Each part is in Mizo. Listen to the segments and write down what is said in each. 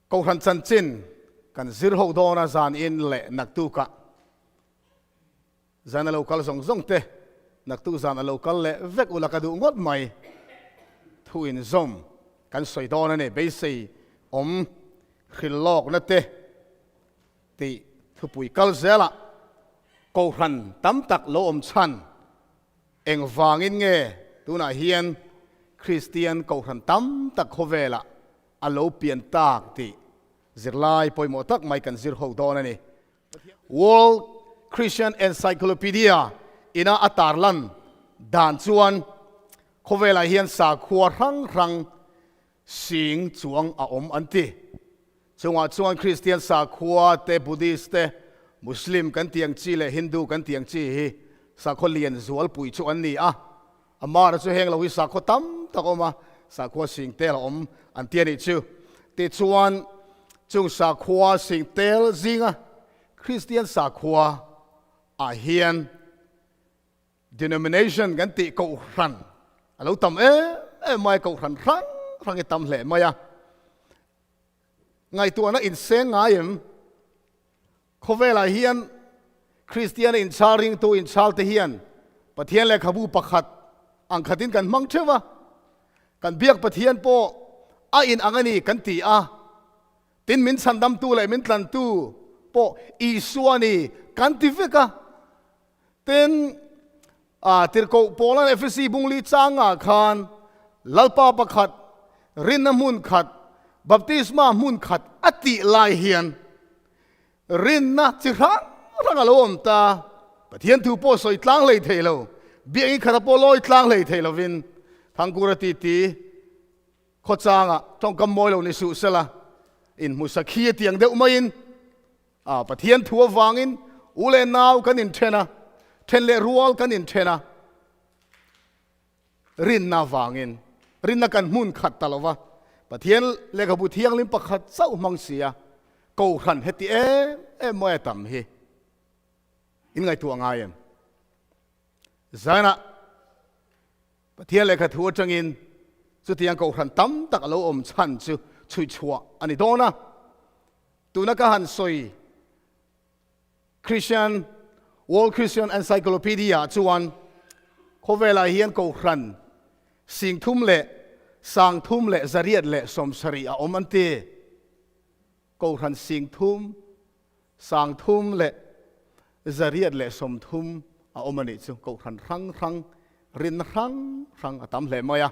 Kohhran chanchin kan zir ho dawn a zan in leh naktukah zan a lo kal zawng zawng te naktuk zan a lo kal leh vek ula ka duh ngawt mai. Thu inzawm kan sawi dawn a ni. Beisei awm hrilh lawkna te tih thupui kal zelah Kohhran tam tak lo awm chhan engvangin nge tunah hian Kristian Kohhran tam tak khawvelah a lo pian tak tih zirlai pawimawh tak mai kan zir ho dawn a ni. World Christian Encyclopedia ina a tarlan dan chuan khawvelah hian sakhua hrang hrang sing chuang a awm an ti. Chungah chuan Kristian sakhua te, Buddhist te, Muslim kan tih ang chi leh Hindu kan tih ang chi hi sakhaw lian zualpui chu an ni a. Amara chu heng lo hi sakhaw tam tak a awm a, sakhua sing tel a awm an ti a nih chu. Tichuan, chung sakhua sing tel zinga Kristian sakhua ah hian denomination kan tih kohhran a lo tam em em mai a, kohhran hrang hrang hi tam hle mai a. Ngaihtuahna inseng ngai em? Khawvelah hian Kristiana inchhal ringtu inchhal te hian Pathian lehkhabu pakhat ang khatin kan hmang theuh a, kan biak Pathian pawh a in ang a ni kan ti a, tin min chhandamtu leh min tlantu pawh Isua a ni kan ti vek a. Tin, Tirhkoh Paula'n Efesi bungli changah khan Lalpa pakhat, rinna hmun khat, baptisma hmun khat a tih lai hian rinna chi hrang hrang a lo awm ta. Pathian thu pawh sawi tlang hlei thei lo, biakinn khata pawh lawi tlang hlei thei lovin Thangkura titi khawchangah tawngkam mawi lo ni suh sela inhmusa khi a tiang deuh maiin A, Pathian thu avangin u leh nau kan inthen a, then leh rual kan inthen a, rinna avangin rinna kan hmun khat ta lo va, Pathian lehkhabu thianghlim pakhat chauh hmang si a, Kohhran heti em em mawi a tam hi in ngaihtuah ngai em? Zanah Pathian lehkha thu atangin chutiang Kohhran tam tak a lo awm chhan chu chhuichhuah a ni dawn a. Tuna ka han sawi Christian World Christian Encyclopedia chuan khawvelah hian Kohhran singthum leh sangthum leh zariat leh sawmsarih a awm an ti. Kohhran singthum, sangthum leh zariat leh sawmthum a awm a nih chu. Kohhran hrang hrang, rinna hrang hrang a tam hle mai a.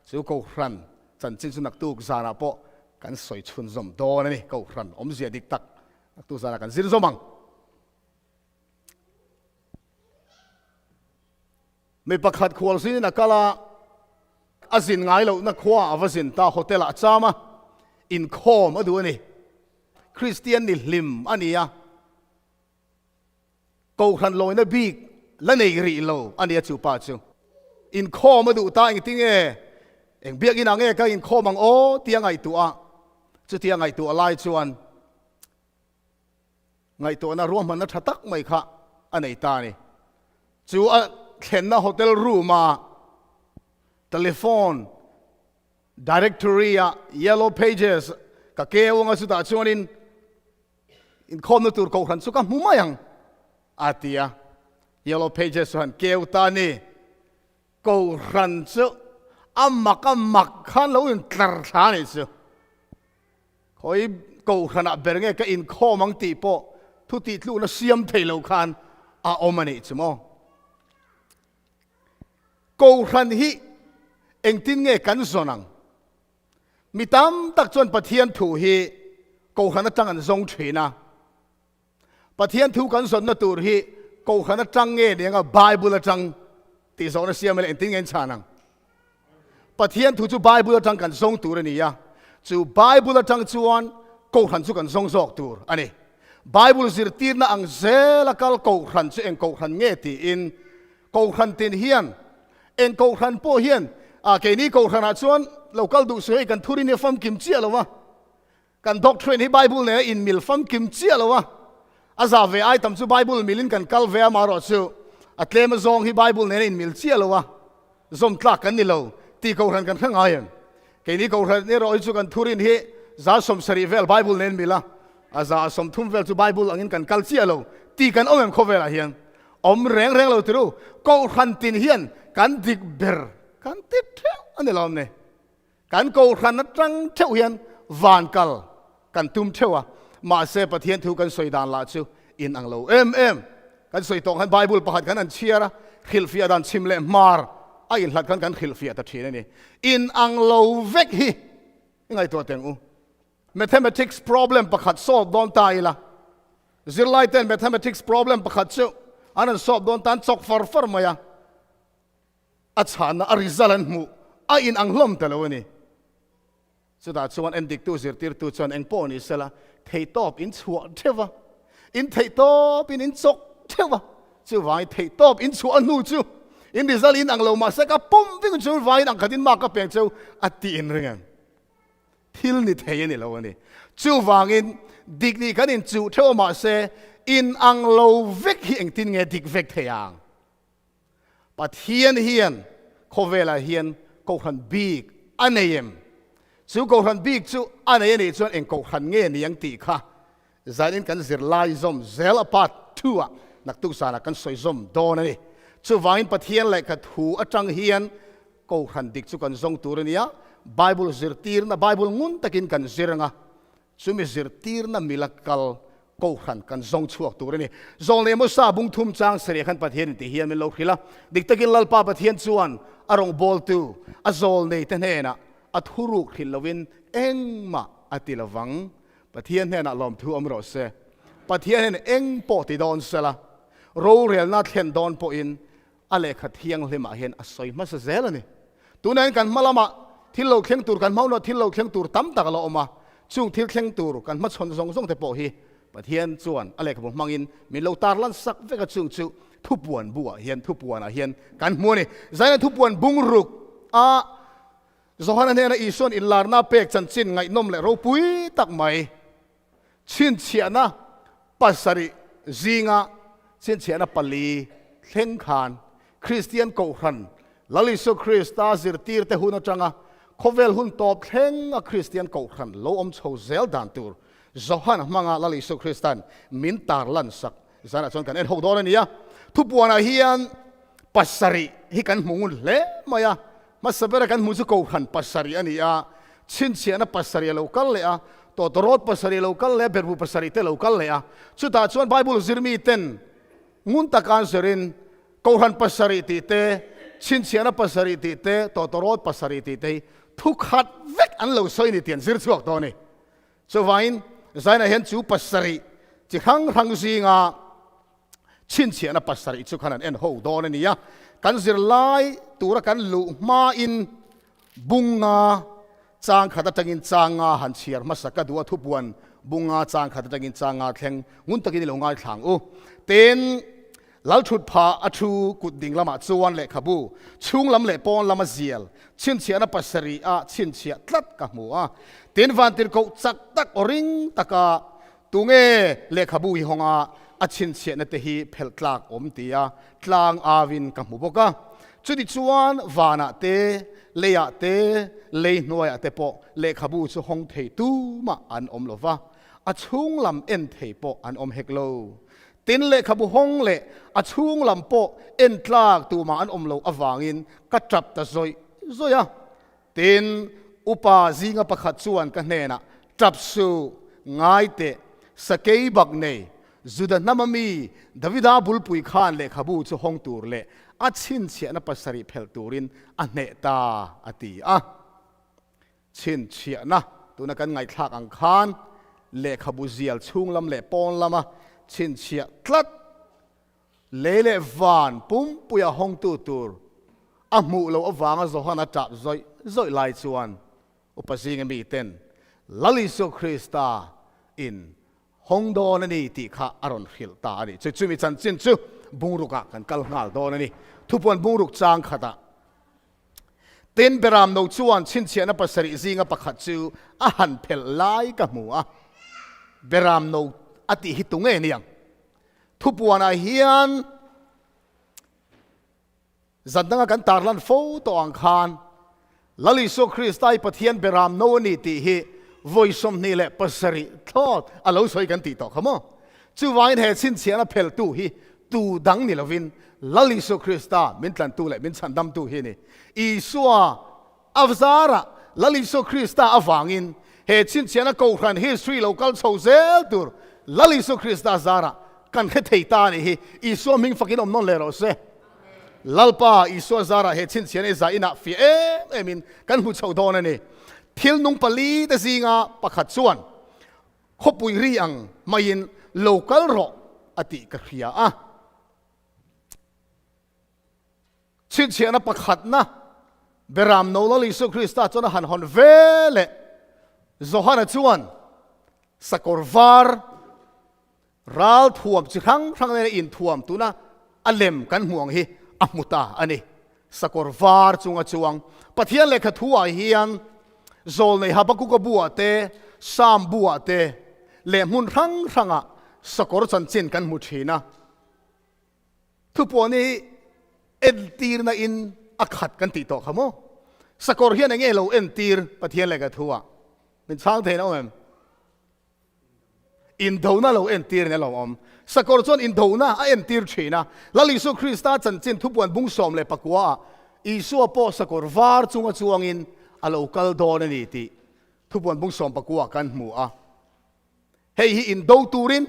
Chu Kohhran chanchin chu naktuk zanah pawh kan sawi chhunzawm dawn a ni. Kohhran awmzia dik tak naktuk zanah kan zir zawm ang. Mi pakhat khual zinin a kal a, a zin ngai lohna khua a va zin ta, hotel ah a cham a, inkhawm a duh a ni. Kristian ni hlim a ni a, Kohhran lawina bik la nei rih lo a nia chu pa chu. Inkhawm a duh ta engtin nge, eng biakinn ah nge ka inkhawm ang aw tia ngaihtuah a, chutia ngaihtuah lai chuan ngaihtuahna ruahmanna tha tak mai kha a nei ta a ni. Chu a thlenna hotel room a telephone directory ah yellow pages ka keu anga chutah chuanin Inkhawmna tur kohhran chu ka hmu mai ang, a ti a. Yellow Pages chuan keu ta ni, kohhran chu a mak a mak khan lo intlar thla a nih chu. Khawi kohhranah ber nge ka inkhawm ang tih pawh thu tihtlukna siam thei lo khan a awm a nih chu maw. Kohhran hi engtin nge kan zawn ang? Mi tam tak chuan Pathian thu hi Kohhran atang an zawng thin a. Pathian thu kan zawnna tur hi Kohhran atang nge ni anga Bible atang tih zawhna siam ila engtin nge an chhan ang? Pathian thu chu Bible atang kan zawng tur a ni a, chu Bible atang chuan Kohhran chu kan zawng zawk tur a ni. Bible zirtirna ang zela kal Kohhran chu eng Kohhran nge tiin Kohhran tin hian Eng kohhran pawh hian ah keini kohhranah chuan lo kal duh suh hei kan thurin hi a famkim chiah lo a, kan doctrine hi Bible nen a inmil famkim chiah lo a, a za ve ai tam chu Bible milin kan kal ve a amaherawhchu a tlem a zawng hi Bible nen a inmil chiah lo a, zawm tlak kan ni lo tih kohhran kan hre ngai em? Keini kohhran erawh hi chu kan thurin hi 70 vel Bible nen mila a 30 vel chu Bible angin kan kal chiah lo tih kan awm em khawvelah hian awm reng reng lo tiru Kohhran tin hian kan dik ber kan ti theuh a ni lo ni. Kan Kohhran atang theuh hian van kal kan tum theuh a, mahse Pathian thu kan sawi dan lah chu in ang lo em em. Kan sawi tawh khan Bible pakhat kan han chhiar a, hrilhfiah dan chhim leh hmar a inhlat khan kan hrilhfiah ta thin a ni. In ang lo vek hi i ngaihtuah teng u. Mathematics problem pakhat solve dawn ta ila, zirlai ten mathematics problem pakhat chu an han solve dawn tan chawk far far mai a, a chhanna a result an hmuh a in ang hlawm ta lo a ni. Chutah chuan endiktu zirtirtu chuan eng pawh ni sela theihtawp in chhuah theuh a, in theihtawp in in chawk theuh a, chuvangin theihtawp in chhuah a hnu chu in result in ang lo mahse ka pawm vek chu vangin ang khatin mark ka peng cheu a tih in ring em? Thil ni thei a ni lo a ni. Chuvangin dik nih kan inchuh theuh a mahse in ang lo vek hi engtin nge dik vek thei ang? Pathian hian khawvelah hian kohhran bik a nei em? Chu kohhran bik chu a nei a nih chuan eng kohhran nge ni ang tih kha zanin kan zirlai zawm zel a part two-ah naktuk zanah kan sawi zawm dawn a ni. Chuvangin Pathian lehkha thu atang hian kohhran dik chu kan zawng tur a ni a, Bible zirtirna, Bible ngun takin kan zir ang a, Chumi zirtirna mila kal Kohhran kan zawng chhuak tur a ni. Zawlnei Mosa bung thum chang sarih khan Pathian in ti hian min lo hrilh a, dik takin Lalpa Pathian chuan a rawngbawltu a zawlnei te hnenah a thuruk hrilh lovin engmah a ti lovang. Pathian hnenah lawmthu awm rawh se. Pathian hian eng pawh ti dawn sela, rorelna thlen dawn pawhin a lehkha thianghlimah hian a sawi hmasa zel a ni. Tunah hian kan hma lamah thil lo thleng tur, kan hma hunah thil lo thleng tur tam tak a la awm a, chung thil thleng tur kan hmachhawn zawng zawng te pawh hi Pathian chuan a lehkhabu hmangin min lo tarlan sak vek a, chung chu thupuan buah hian, thupuanah hian kan hmu a ni. Zaina thupuan bungruk a Johana hnena Isua'n inlarna pek chanchin ngaihnawm leh ropui tak mai chhinchhiahna pasarih zinga chhinchhiahna pali thleng khan Kristian Kohhran Lal Isua Krista zirtirte hun atanga khawvel hun tawp thleng a Kristian Kohhran lo awm chho zel dan tur Johan hmanga Lal Isua Krista'n min tarlan sak zanah chuan kan en ho dawn a ni a. Thupuanah hian pasarih hi kan hmu ngun hle mai a. Hmasa bera kan hmuh chu Kohhran pasarih a ni a, chhinchhiahna pasarih a lo kal leh a, tawtawrawt pasarih a lo kal leh a, berhbu pasarih te a lo kal leh a. Chutah chuan Bible zirmi ten ngun taka an zirin Kohhran pasarih tih te, chhinchhiahna pasarih tih te, tawtawrawt pasarih tih te hi thu khat vek an lo sawi ni tih an zir chhuak tawh a ni. Chuvangin Zainah hian chu pasarih chi hrang hrang zinga Chhinchhiahna pasarih chu khan an en ho dawn a ni a, kan zirlai tura kan luh hmain bunga chang khat atangin changa han chhiar hmasa ka duh a, thupuan bunga chang khat atangin changa thleng ngun takin i lo ngaithlang u. Tin, Lalthut pha a thu kut ding lamah chuan lehkhabu chhung lam leh pawn lama zial chhinchhiahna pasarih a chhinchhiah tlat ka hmu a. Tin, vantirhkoh chak tak aw ring taka Tunge lehkhabu hi hawnga a chhinchhiahna te hi phelh tlak awm tia tlang auin ka hmu bawk a. Chuti chuan vanah te, leiah te, lei hnuaiah te pawh lehkhabu chu hawng thei tumah an awm lo va, a chhung lam en thei pawh an awm hek lo. Tin, lehkhabu hawng leh a chhung lam pawh en tlak tumah an awm lo avangin ka tap ta zawih zawih a. Tin, upa zinga pakhat chuan ka hnenah, Tap suh, ngai teh, sakei bak nei, Juda hnama mi Davida bulpui khan lehkhabu chu hawng tur leh a chhinchhiahna pasarih phelh turin a hneh ta, a ti a. Chhinchhiahna, tuna kan ngaihthlak ang khan lehkhabu zial chhung lam leh pawn lama chhinchhiah tlat Lei leh van pumpuia hawngtu tur a hmuh loh avanga Johana tap zawih zawih lai chuan upa zinga miten Lal Isua Krista in hawng dawn a ni tih kha a rawn hrilh ta a ni. Chu chumi chanchin chu bungrukah kan kal nghal dawn a ni. Thupuan bungruk chang khatah Tin, Beramno chuan chhinchhiahna pasarih zinga pakhat chu a han phelh lai ka hmu a. Beramno a tih hi tunge niang? Thupuanah hian zan danga kan tarlan fo tawh ang khan Lal Isua Krista hi Pathian beram no a ni tih hi Vawi 27 thlawt a lo sawi kan tih tawh kha maw? Chuvangin he chhinchhiahna phelhtu hi tu dang ni lovin Lal Isua Krista min tlantu leh min chhandamtu hi a ni. Isua a zarah Lal Isua Krista avangin he chhinchhiahna Kohhran history lo kal chho zel tur Lal Isua Krista zarah kan hre thei ta a nih hi. Isua hming fakin awm nawn leh rawh se. Lalpa Isua zarah he chhinchhiahna i zah inah fiah em emin kan hmu chho dawn a ni. Thil nung pali te zinga pakhat chuan Khawpui ri ang maiin lo kal rawh a tih ka hria a. Chhinchhiahna pakhatna Beram no Lal Isua Krista chuan a han hawn ve leh Johana chuan sakawr var ral thuam chi hrang hrang nena inthuam tuna a lem kan hmu ang hi a hmu ta a ni. Sakawr var chunga chuang Pathian lehkha thuah hian Zawlnei Habakuka buah te, Psalm buah te leh hmun hrang hrangah sakawr chanchin kan hmu thin a. Thupuan hi entirna in a khat kan tih tawh kha maw? Sakawr hian enge lo entir Pathian lehkha thuah? Min chhang thei na awm em? Indona lo entir in a lo awm. Sakawr chuan indona a entir thin a. Lal Isua Krista chanchin thupuan bung 19 ah Isua pawh sakawr var chunga chuangin a lo kal dawn a ni tih thupuan bung 19 ah kan hmu a. Hei hi indo turin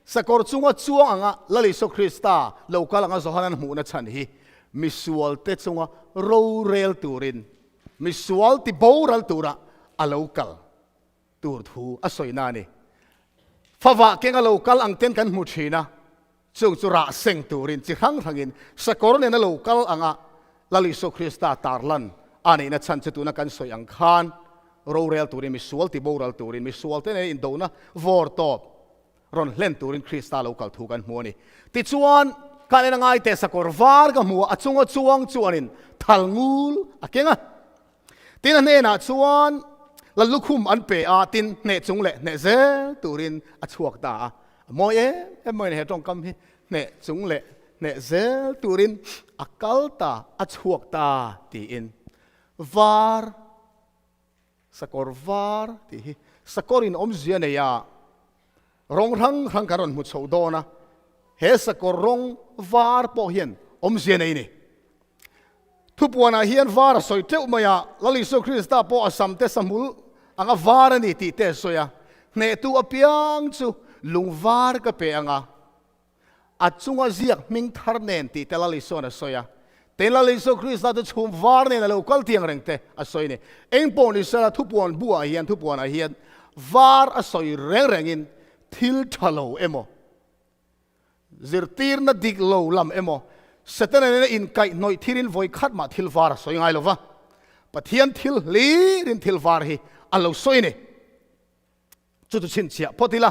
sakawr chunga chuang anga Lal Isua Krista lo kal anga Johanan hmuhna chhan hi misualte chunga rorel turin, misual ti boral tura a lo kal. tur thu a sawina a ni. Favah keng a lo kal ang ten kan hmu thin a, chung chu rah seng turin chi hrang hrangin sakawr nen a lo kal ang a, Lal Isua Krista tarlan a nihna chhan chu tuna kan sawi ang khan rorel turin, misual ti boral turin, misual te nena indona vawr tawp rawn hlen turin Krista lo kal thu kan hmu a ni. Tichuan, khan en a ngai teh sakawr var ka hmu a, a chunga chuang chuanin thal ngul a keng a. Tin a hnenah chuan Lal lukhum an pe a, tin hneh chung leh hneh zel turin a chhuak ta a. A mawi em em mai a ni he tawngkam hi, hneh chung leh hneh zel turin a kal ta, a chhuak ta tiin. Var, sakawr var tih hi sakawrin awmzia nei a, rawng hrang hrang kan rawn hmu chho dawn a, he sakawr rawng var pawh hian awmzia nei a ni. Thupuanah hian var a sawi teuh mai a, Lal Isua Krista pawh a samte sahmul anga var a ni tih te a sawi a, Hnehtu apiang chu lung var ka pe ang a, a chunga ziak hming thar nen tih te Lal Isua'n a sawi a. Tin, Lal Isua Krista chu chhum var nen a lo kal tiang reng te a sawi a ni. Eng pawh ni sela thupuan buah hian thupuanah hian var a sawi reng rengin thil tha lo emaw, Zirtirna dik lo lam emaw, Setana nena inkaihhnawih thilin vawi khat mah thil var a sawi ngai lo va, Pathian thil hlirin thil var hi a lo sawi a ni. Chu chu chhinchhiah phawt ila,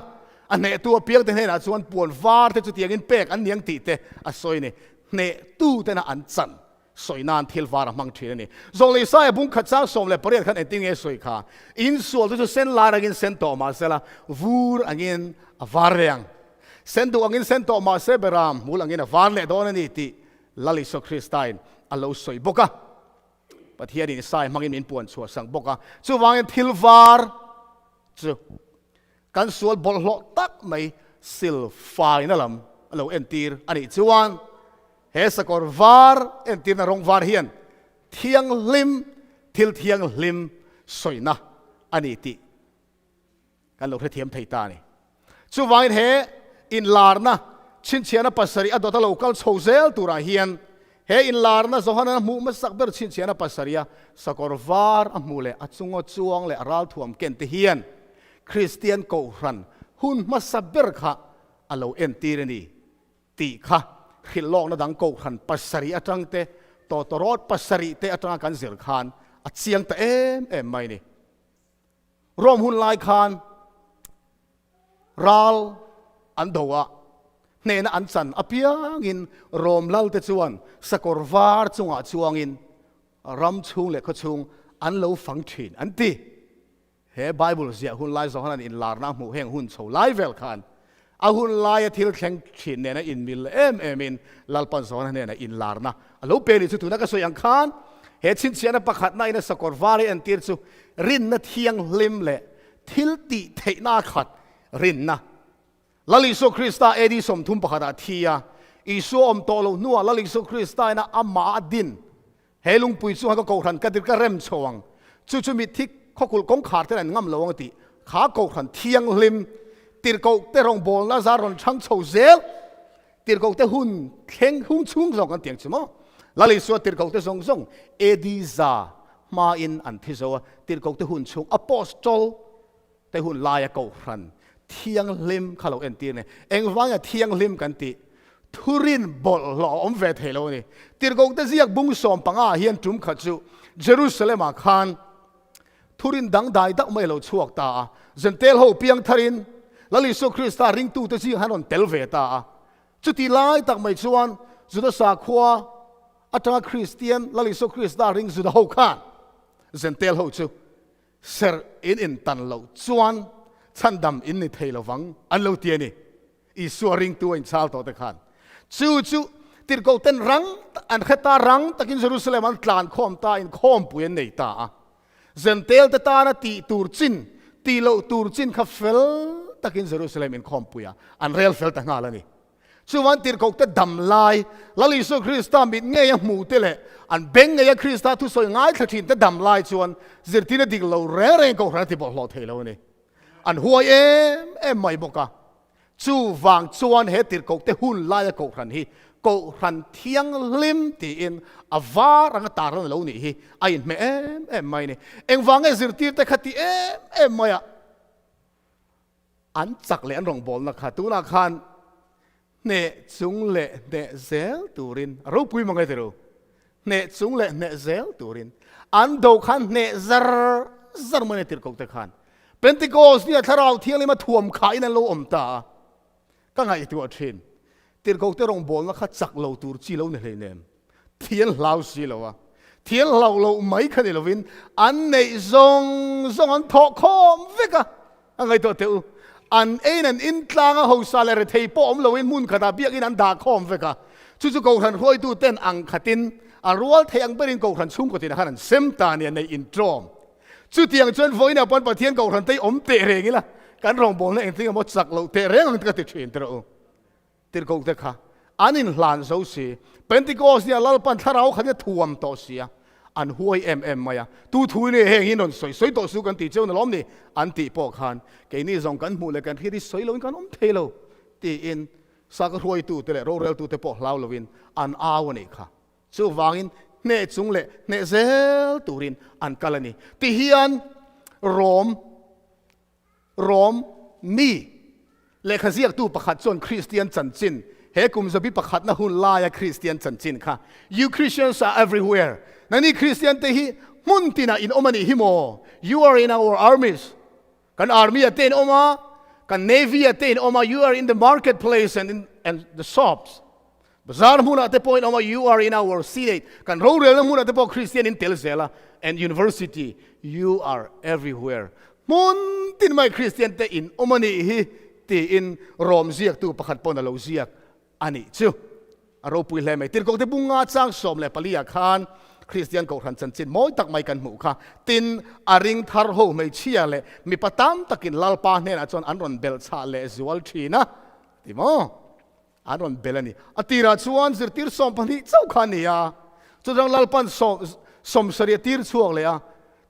a hnehtu apiangte hnenah chuan puan var te chutiangin pek an niang tih te a sawi a ni. Hnehtu tena an chan sawi nan thil var a hmang thin a ni. Zawng Isaia bung khat chang 18 khan engtin nge sawi kha? Insual te chu sen lar angin sen tawh mah sela, vur angin a var leh ang. Sen duh angin sen tawh mah se beram hmul angin a var leh dawn a ni tih Lal Isua Kristain a lo sawi bawk a. Pathianin Isaiah hmangin min puan chhuah sang bawk a. Chuvangin thil var chu kan sual bawlhhlawh tak mai sil faina lam a lo entir a nih chuan he sakawr var entirna rawng var hian thianghlim, thil thianghlim sawina a ni tih kan lo hrethiam thei ta a ni. Chuvangin he inlarna chhinchhiahna pasarih a dawt a lo kal chho zel turah hian he inlarna Johana hmuh hmasak ber chhinchhiahna pasariha sakawr var a hmuh leh a chunga chuang leh a ralthuam ken te hian Kristian Kohhran hun hmasa ber kha a lo entir a ni tih kha hrilh lawkna dang Kohhran pasarih atang te, tawtawrawt pasarih te atanga kan zir khan a chiang ta em em mai a ni. Rome hun lai khan ral an do a, hnehna an chan apiangin Rome lalte chuan sakawr var chungah chuangin ram chhung leh khaw chhung an lo fang thin an ti. He Bible ziah hun lai zawng han an inlarna a hmuh heng hun chho lai vel khan a hun laia thil thleng thin nena inmil em emin Lalpan Johana hnena inlarna a lo pe ni chu tuna ka sawi ang khan he chhinchhiahna pakhatna ina sakawr var i entir chu rinna thianghlim leh Thil tih theihna a khat rinna. Lal Isua Krista AD 31 ah thi a, Isua awm tawh loh hnuah Lal Isua Krista ina amah a din. He lungpui chungah ka kohhran ka dir ka rem chho ang. Chu chu mitthi khawkulh kawngkhar ten an ngam lo ang a tih. Kha kohhran thianghlim tirhkoh te rawngbawlna zar rawn chhang chho zel. Tirhkoh te hun thleng hung chhung zawng kan tiang chu maw? Lal Isua tirhkoh te zawng zawng AD 100 hmain an thi zo a, tirhkoh te hun chhung Apostol te hun laia kohhran thianghlim kha lo entir nei. Engvanga thianghlim kan tih? Thurin bawlhhlawh a awm ve thei lo a ni. Tirhkoh te ziak bung 15 ah hian tum khat chu Jerusalem ah khan Thurin dangdai deuh mai a lo chhuak ta a, Zentel ho piang tharin Lal Isua Krista ringtute zing han rawn tel ve ta a. Chuti lai tak mai chuan Juda sakhua atanga Kristian Lal Isua Krista ring Juda ho khan Zentel ho chu serh in intan loh chuan chhandam in ni thei lovang an lo ti a ni. Isua ringtu a inchhal tawh te khan chu chu tirhkoh ten rang an hre ta, rang takin Jerusalem an tlan khawm ta, inkhawmpui an nei ta a. Zentel te tana tih tur chin, tih loh tur chin kha fel takin Jerusalem inkhawmpui a an rel fel ta nghal a ni. Chuvan tirhkoh te dam lai, Lal Isua Krista mit ngei a hmuh te leh an beng ngei a Krista thusawi ngaithla thin te dam lai chuan zirtirna dik lo reng reng kohhran a ti bawlhhlawh thei lo a ni. An huai em em mai bawk a. Chuvang chuan he tirhkoh te hun laia kohhran hi Kohhran Thianghlim tiin a var anga tarlan a lo nih hi a inhmeh em em mai a ni. Engvang nge zirtirte kha ti em em mai a an chak leh an rawngbawlna kha tunah khan hneh chung leh hneh zel turin a ropui mang e ti ru. Hneh chung leh hneh zel turin an do khan hneh zar zar mai a tirhkoh te khan. Pentecost nia Thlarau Thianghlim a thuam khahin an lo awm ta a, ka ngaihtuah thin. Tirhkoh te rawngbawlna kha chak lo tur chi lo ni hleinem. Thian hlau si lo a, thian hlau loh mai kha ni lovin an neih zawng zawng an thawh khawm vek a, a ngaihtuah teh u. An eiin an in tlang a, hosa leh rethei pawh awm loin hmun khatah biakin an dah khawm vek a. Chu chu Kohhran hruaitu ten ang khatin a rual thei ang berin Kohhran chhungkaw tinah khan an sem ta nia neih inṭawm. Chutiang chuan vawiinah pawn Pathian Kohhran te hi awm teh reng ila, kan rawngbawlna engtin emaw chak loh teh reng ang te ka ti thin teh rawh u. Tirhkoh te kha an inhlan zo si. Pentecost nia Lalpan thlarau khat hi a thuam tawh si a, an huai em em mai a. Tu thu in nge heng hi rawn sawi sawi tawh su kan tih cheu na lawm ni? An tih pawh khan keini zawng kan hmuh leh kan hriat hi sawi loin kan awm thei lo tiin saka hruaitute leh roreltute pawh hlau loin an au a nih kha. Chuvangin hneh chung leh hneh zel turin an kal a ni. Tihian Rom Rom mi lehkha ziaktu pakhat chuan Kristian chanchin, he kum zabi pakhatna hun laia Kristian chanchin kha, You Christians are everywhere, nangni Kristian te hi hmun tinah in awm a nih hi maw? You are in our armies, kan army ah te in awm a, kan navy ah te in awm a, you are in the market place and in and the shops, Bazar hmunah te pawhin awm a, you are in our senate, kan rorelna hmunah te pawh Kristian in tel zel a, and university, you are everywhere, hmun tin mai Kristian te in awm a nih hi tiin rawm ziaktu pakhat pawn a lo ziak a nih chu. A ropui hle mai. Tirhkoh te bunga chang 14 ah khan Kristian Kohhran chanchin mawi tak mai kan hmuh kha. Tin, a ring thar ho hmeichhia leh mipa tam takin Lalpa hnenah chuan an rawn belhchhah leh zual thin a, ti maw? An rawn bel a ni. A tirah chuan zirtir 12 chauh kha a ni a, chutang Lalpan 70 a tir chhuak leh a.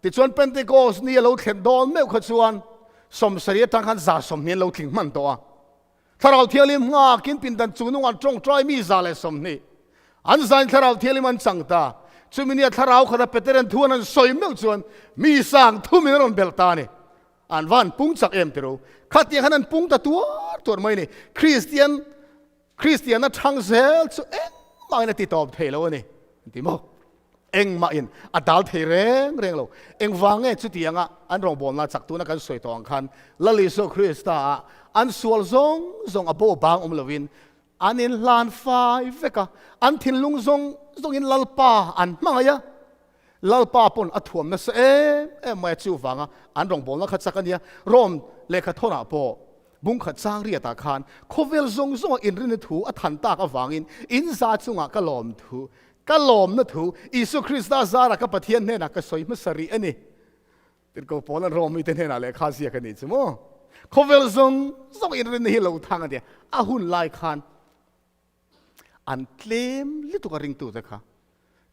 Tichuan Pentecost ni a lo thlen dawn meuh kha chuan 70 atang khan 120 an lo tling hman tawh a. Thlarau Thianghlim nghakin pindan chung nung an tawngtai mi 120 an zain Thlarau Thianghlim an chang ta. Chumi nia Thlarau khata Peteran thu an han sawi meuh chuan mi sang thumin an rawn bel ta a ni. An va han pung chak em tiro. Khatiang khan an pung ta tuar tuar mai a ni. Kristian, Kristianna thang zel chu engmahin a ti tawp thei lo a ni. An ti maw? Engmahin a dal thei reng reng lo. Engvang nge chutianga an rawngbawlna chak tuna kan sawi tawh ang khan Lal Isua Krista ah an sual zawng zawng a bo bang awm lovin an inhlan fai vek a, an thinlung zawng zawngin Lalpa an hmangaih a. Lalpa pawn a thuam nasa em em mai a, chuvanga an rawngbawlna kha chak a nia. Rome lehkha thawnah pawh bungkhat chang riatah khan khawvel zawng zawnga inrinna thu a than tak avangin in za chungah ka lawm thu, ka lawmna thu Isua Krista zara ka Pathian hnenah ka sawi hmasa rih a ni. Tirhkoh Paula'n Rom mite hnenah lehkha ziak a nih chu maw? Khawvel zawng zawng inrinna hi lo thang a nia. A hun lai khan an tlem lutuk a ringtute kha.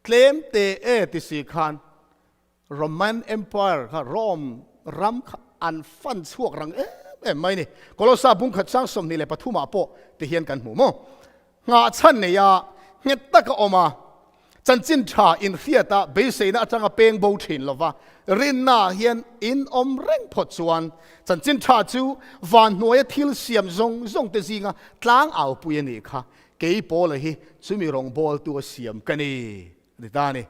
Tlem te e ti si khan Roman Empire kha Rome ram kha an fan chhuak rang em em mai ni. Kolossa bungkhat sang 23 ah pawh ti hian kan hmu maw? Nghahchhan neia nghet taka awm a, chanchin tha inhriata beiseina atanga peng bo thin lova rinnaah hian in awm reng phawt chuan chanchin tha chu van hnuaia thil siam zawng zawng te zinga tlang aupui a nih kha. Kei Paula hi chumi rawngbawltu a siam ka ni a ti ta a ni.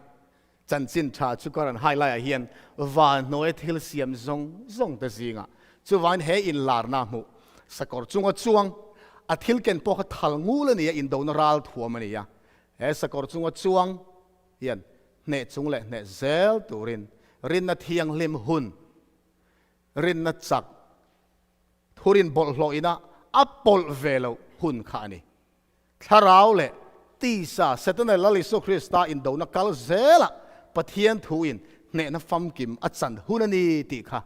Chanchin tha chu ka rawn highlight ah hian van hnuaia thil siam zawng zawng te zingah chuvangin he inlarna hmuh sakawr chunga chuang a thil ken pawh kha thal ngul a ni a, indona ral thuam a ni a. He sakawr chunga chuang hian hneh chung leh hneh zel turin rinna thianghlim hun, rinna chak, thurin bawlhhlawh ina a pawlh ve loh hun kha a ni. Thlarau leh tisa Setana Lal Isua Krista indona kal zelah Pathian thuin hnehna famkim a chan hun a ni tih kha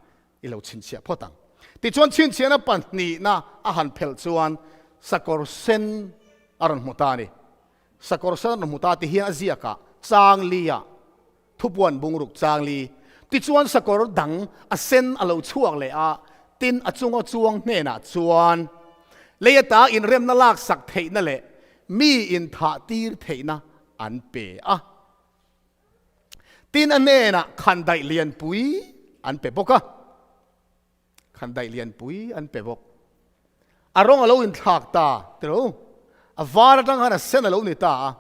i lo chhinchhiah phawt ang. Tichuan chhinchhiahna pahnihna a han phelh chuan sakawr sen a rawn hmu ta a ni. Sakawr sen a rawn hmu ta ti hian a ziakah chang li-ah thupuan bungruk chang li. Tichuan sakawr dang a sen a lo chhuak leh a, tin a chunga chuang hnenah chuan lei ata inremna laksak theihna leh mi inthah tir theihna an pe a. Tin a hnenah khandaih lianpui an pe bawk a. Khandaih lianpui an pe bawk. A rawng a lo inthlak ta, tiro? A var atang khan a sen a lo ni ta a.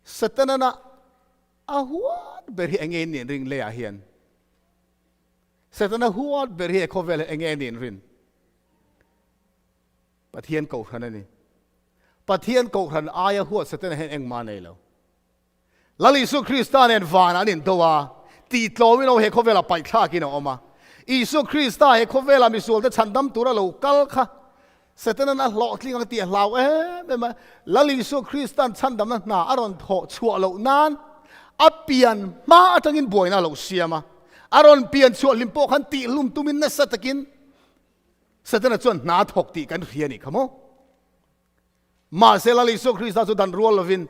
Setana a huat ber hi enge in nin ring leiah hian? Setana huat ber hi he khawvel hian enge nin rin? Pathian kohhran a ni. Pathian kohhran aia huat Setana hian engmah a nei lo. Lal Isua Krista nen vanah an indo a, tihtlawmin aw he khawvelah paihthlakin a awm a. Isua Krista he khawvelah misualte chhandam tura lo kal kha Setanan a hlawhtling ang tih a hlau em em a, Lal Isua Krista'n chhandamna hna a rawn thawh chhuah loh nan a pian hma atangin buaina a lo siam a, a rawn pian chhuah hlim pawh khan tihhlum tumin nasa takin Setana chuan hna a thawk tih kan hria a nih kha maw? Mahse Lal Isua Krista chu dan rual lovin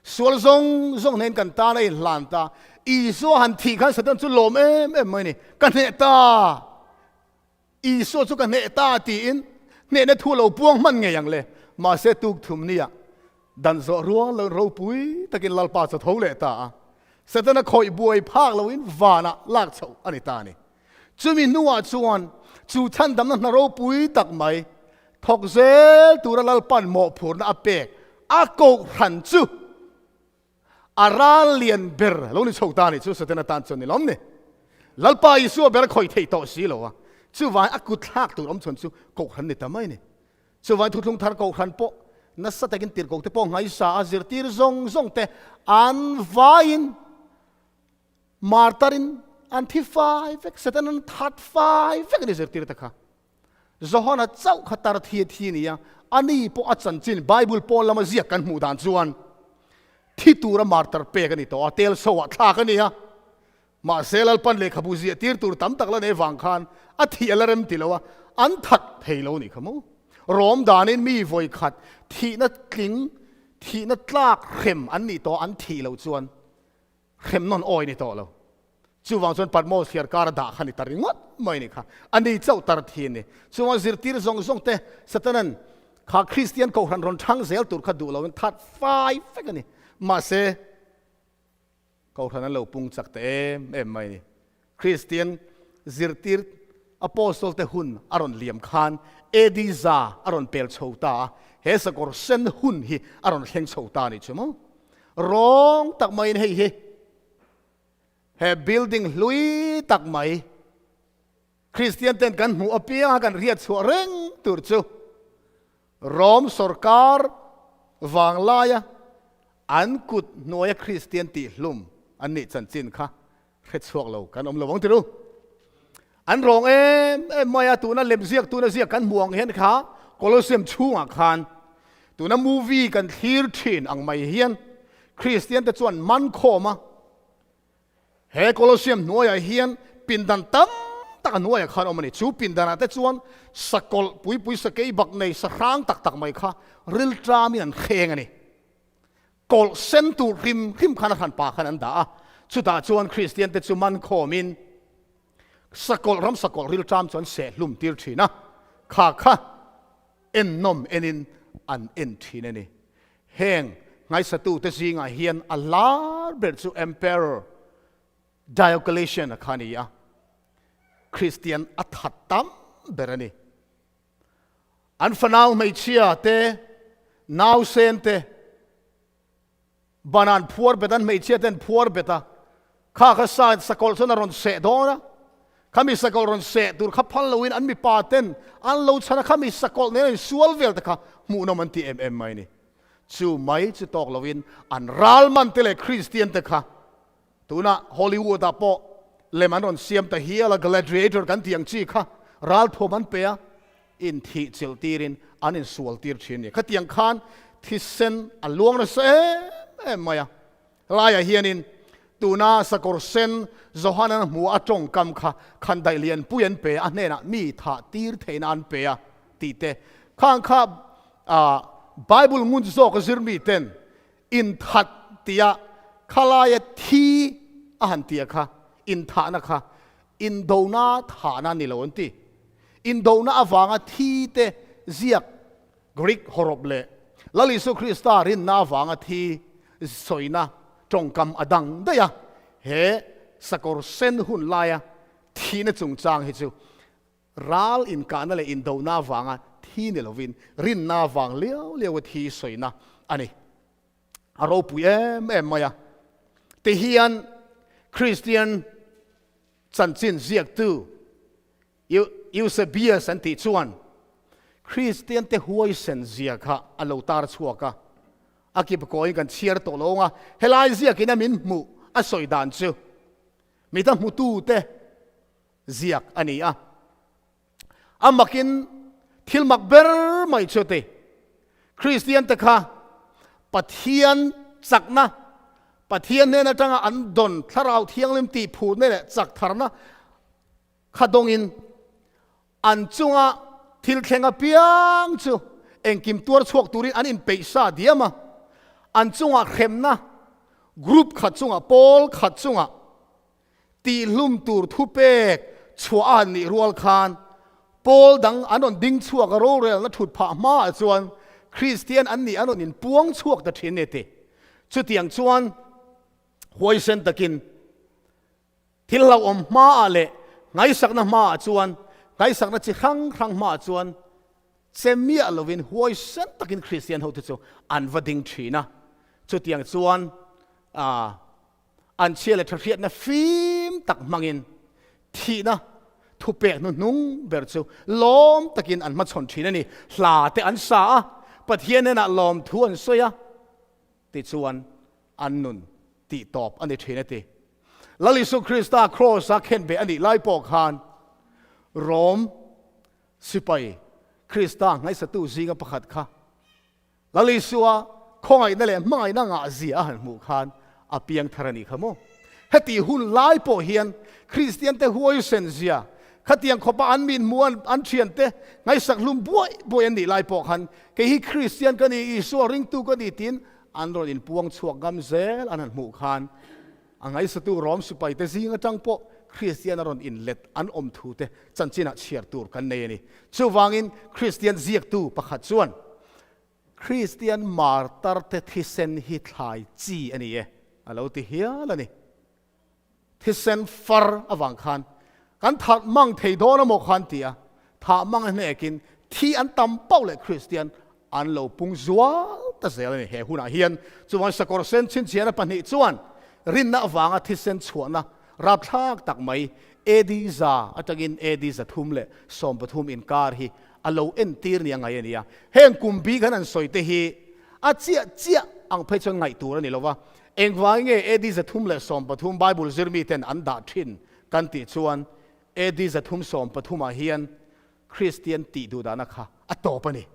sual zawng zawng hnen kan tan a inhlan ta. Isua han thih khan Satan chu lawm em em mai a ni, Ka hneh ta! Isua chu ka hneh ta tiin hnehna thu lo puang hman ngei ang le. Mahse tuk thum nia dan zawh rual loin ropui takin Lalpa chu tho leh ta a. Setana khawih buai phak loin vanah lak chhoh a ni ta a ni. Chumi hnuah chuan chu chhandamna hna ropui tak mai thawk zel tura Lalpa'n mawhphurhna a pek a kohhran chu A ral lian ber lo ni chho ta nih chu Setana tan chuan ni lawm ni. Lalpa Isua ber a khawih theih tawh si lo a, chuvangin a kut thlak tur awm chhawn chu kohhran ni ta mai ni. Chuvangin thuthlung thar kohhran pawh nasa takin tirhkoh te pawh ngaisa a zirtir zawng zawng te an vaiin martarin an thi fai vek, Setana'n that fai vek a ni zirtir te kha. Johana chauh kha tar thi a thi nia, ani pawh a chanchin Bible pawn lama ziak kan hmuh dan chuan thi tura martar pek a ni tawh a, tel so ah thlak a ni a. Mahse Lalpan lehkhabu ziah tir tur tam tak la nei vang khan a thih a la rem ti lo a, an that thei lo nih kha maw. Rawm danin mi vawi khat thihna tling, thihna tlak hrem an nih tawh a, an thih loh chuan Hrem nawn awi ni tawh lo. Chuvang chuan Patmos thliar kar a dah kha ni ta ringawt mai ni kha. A ni chauh tar thin ni. Chuvang zirtir zawng zawng te Satanan kha Kristian kohhran rawn thang zel tur kha duh loin that fai vek a ni. Mahse kohhran an lo pung chak ta em em mai ni. Kristian zirtir Apostle te hun a rawn liam khan AD za a rawn pel chho ta a, he sakawr sen hun hi a rawn thleng chho ta a nih chu maw? Rawng tak maiin hei hi he building hlui tak mai Kristian ten kan hmuh apianga kan hriat chhuah reng tur chu Rom sorkar vanglaia an kut hnuaia Kristian tihhlum an nih chanchin kha hre chhuak lo kan awm lo ang tiru. An rawng em em mai a, tuna lemziak tuna ziak kan hmuh ang hian kha Colosseum chhungah khan tuna movie kan thlir thin ang mai hian Kristian te chuan man khawm a. He Colosseum hnuaiah hian pindan tam tak a hnuaiah khan a awm a ni. Chu pindanah te chuan sakawlh puipui sakei bak nei sa hrang tak tak mai kha rilṭamin an hreng a ni. Kawlh sen tur hrim hrim khan a hranpa khan an dah a, chutah chuan Kristian te chu man khawmin sakawlh ram sakawlh rilṭam chu an sehhlum tir ṭhin a, kha kha ennawm enin an en ṭhin a ni. Heng nghaisatute zingah hian a lar ber chu Emperor Diocletian-a kha a ni a, Kristian a that tam ber a ni. An fanau hmeichhia te, nausen te, ban an phuar bet, an hmeichhia te an phuar bet a, kha kha sa sakawlh chuan a rawn seh dawn a, khami sakawlh rawn seh tur kha phal loin an mipa ten an lo chhan a, khami sakawlh nen a insual vel te kha hmuhnawm an ti em em mai a ni. Chu mai chu tawk loin an ralman te leh Kristian te kha Tunah Hollywood ah pawh lem an rawn siam ta hial a, Gladiator kan tih ang chi kha ralthuam an pe a, inthih chilh tirin an insual tir thin a ni. Khatiang khan thisen a luang nasa em em mai a. Helaiah hianin tuna sakawr sen Johanan hmu a tawngkam kha khandaih lianpui an pe a, a hnenah mi thah tir theihna an pe a tih te khang kha Bible ngun zawk a zir miten Inthat tia khalaia thi a han tia kha, inthahna kha indona thahna a ni lo an ti. Indona avanga thi te ziak Greek hawrawp leh Lal Isu Krista rinna avanga thi sawina tawngkam a dang daih a, he sakawr sen hun laia thihna chungchang hi chu Ral inkahna leh indona avanga thi ni lovin rinna avang liau liaua thi sawina a ni. A ropui em em mai a. Tihian Kristian chanchin ziaktu Eusebius an tih chuan Kristiante huaisen zia kha a lo tar chhuak a. A kip kawiin kan chhiar tawh lo ang a, helai ziakin a min hmuh a sawi dan chu mita hmutute ziak a ni a. A makin thil mak ber mai chu ti. Kristian te kha Pathian chakna, Pathian hnen atanga an dawn Thlarau Thianghlim tih phutna leh chak tharna kha dawngin an chunga thil thleng apiang chu engkim tuar chhuak turin an inpeih sa diam a. An chunga hremna group khat chunga, pawl khat chunga Tihlum tur thupek chhuah a nih rual khan pawl dang an rawn ding chhuak a, rorelna thut phah hmaah chuan Kristian an nih an rawn inpuang chhuak ta thin e ti. Chutiang chuan huaisen takin thil hlauhawm hmaah leh ngaihsakna hmaah chuan ngaihsakna chi hrang hrang hmaah chuan che miah lovin huaisen takin Kristian hote chu an va ding thin a. Chutiang chuan An chhia leh thahriatna fim tak hmangin thihna thupek hnuhnung ber chu lawm takin an hmachhawn thin a ni. Hla te an sa a, Pathian hnenah lawmthu an sawi a, tichuan an nun tih tawp a ni thin a ti. Lal Isu Krista Kraws-a khenbeh a nih lai pawh khan Rom sipai Krista ngaihsatu zinga pakhat kha Lal Isua khawngaihna leh hmangaihna ngahzia a han hmuh khan a piang thar a nih kha maw? Heti hun lai pawh hian Kristiante huaisen zia, khatiang khawpa an min hmuh an an thiante ngaihsak hlum buai buai an nih lai pawh khan kei hi Kristian ka ni, Isua ringtu ka ni tiin an rawn inpuang chhuak ngam zel an han hmuh khan a ngaihsatu Rom sipaite zing atang pawh Kristian a rawn inlet an awm thute chanchinah chhiar tur kan nei a ni. Chuvangin Kristian ziaktu pakhat chuan, Kristian martarte thisen hi thlai chi a ni e, a lo ti hial a ni. Thisen far avang khan kan thah mang thei dawn amaw khan ti a, thah mang a hnekin thi an tam pauh leh Kristian an lo pung zual ta zel a ni. He hunah hian chuvang sakawr sen chhinchhiahna pahnih chuan rinna avanga thisen chhuahna rapthlak tak mai AD 100 atangin AD 313 inkar hi a lo entir nia ngaih a ni a. Heng kum bik an han sawi te hi a chiah chiah ang phei chuan ngaih tur a ni lo va. Engvangin nge AD 313 Bible zirmiten an dah thin kan tih chuan AD 313 ah hian Kristian tih duh dahna kha a tawp a ni.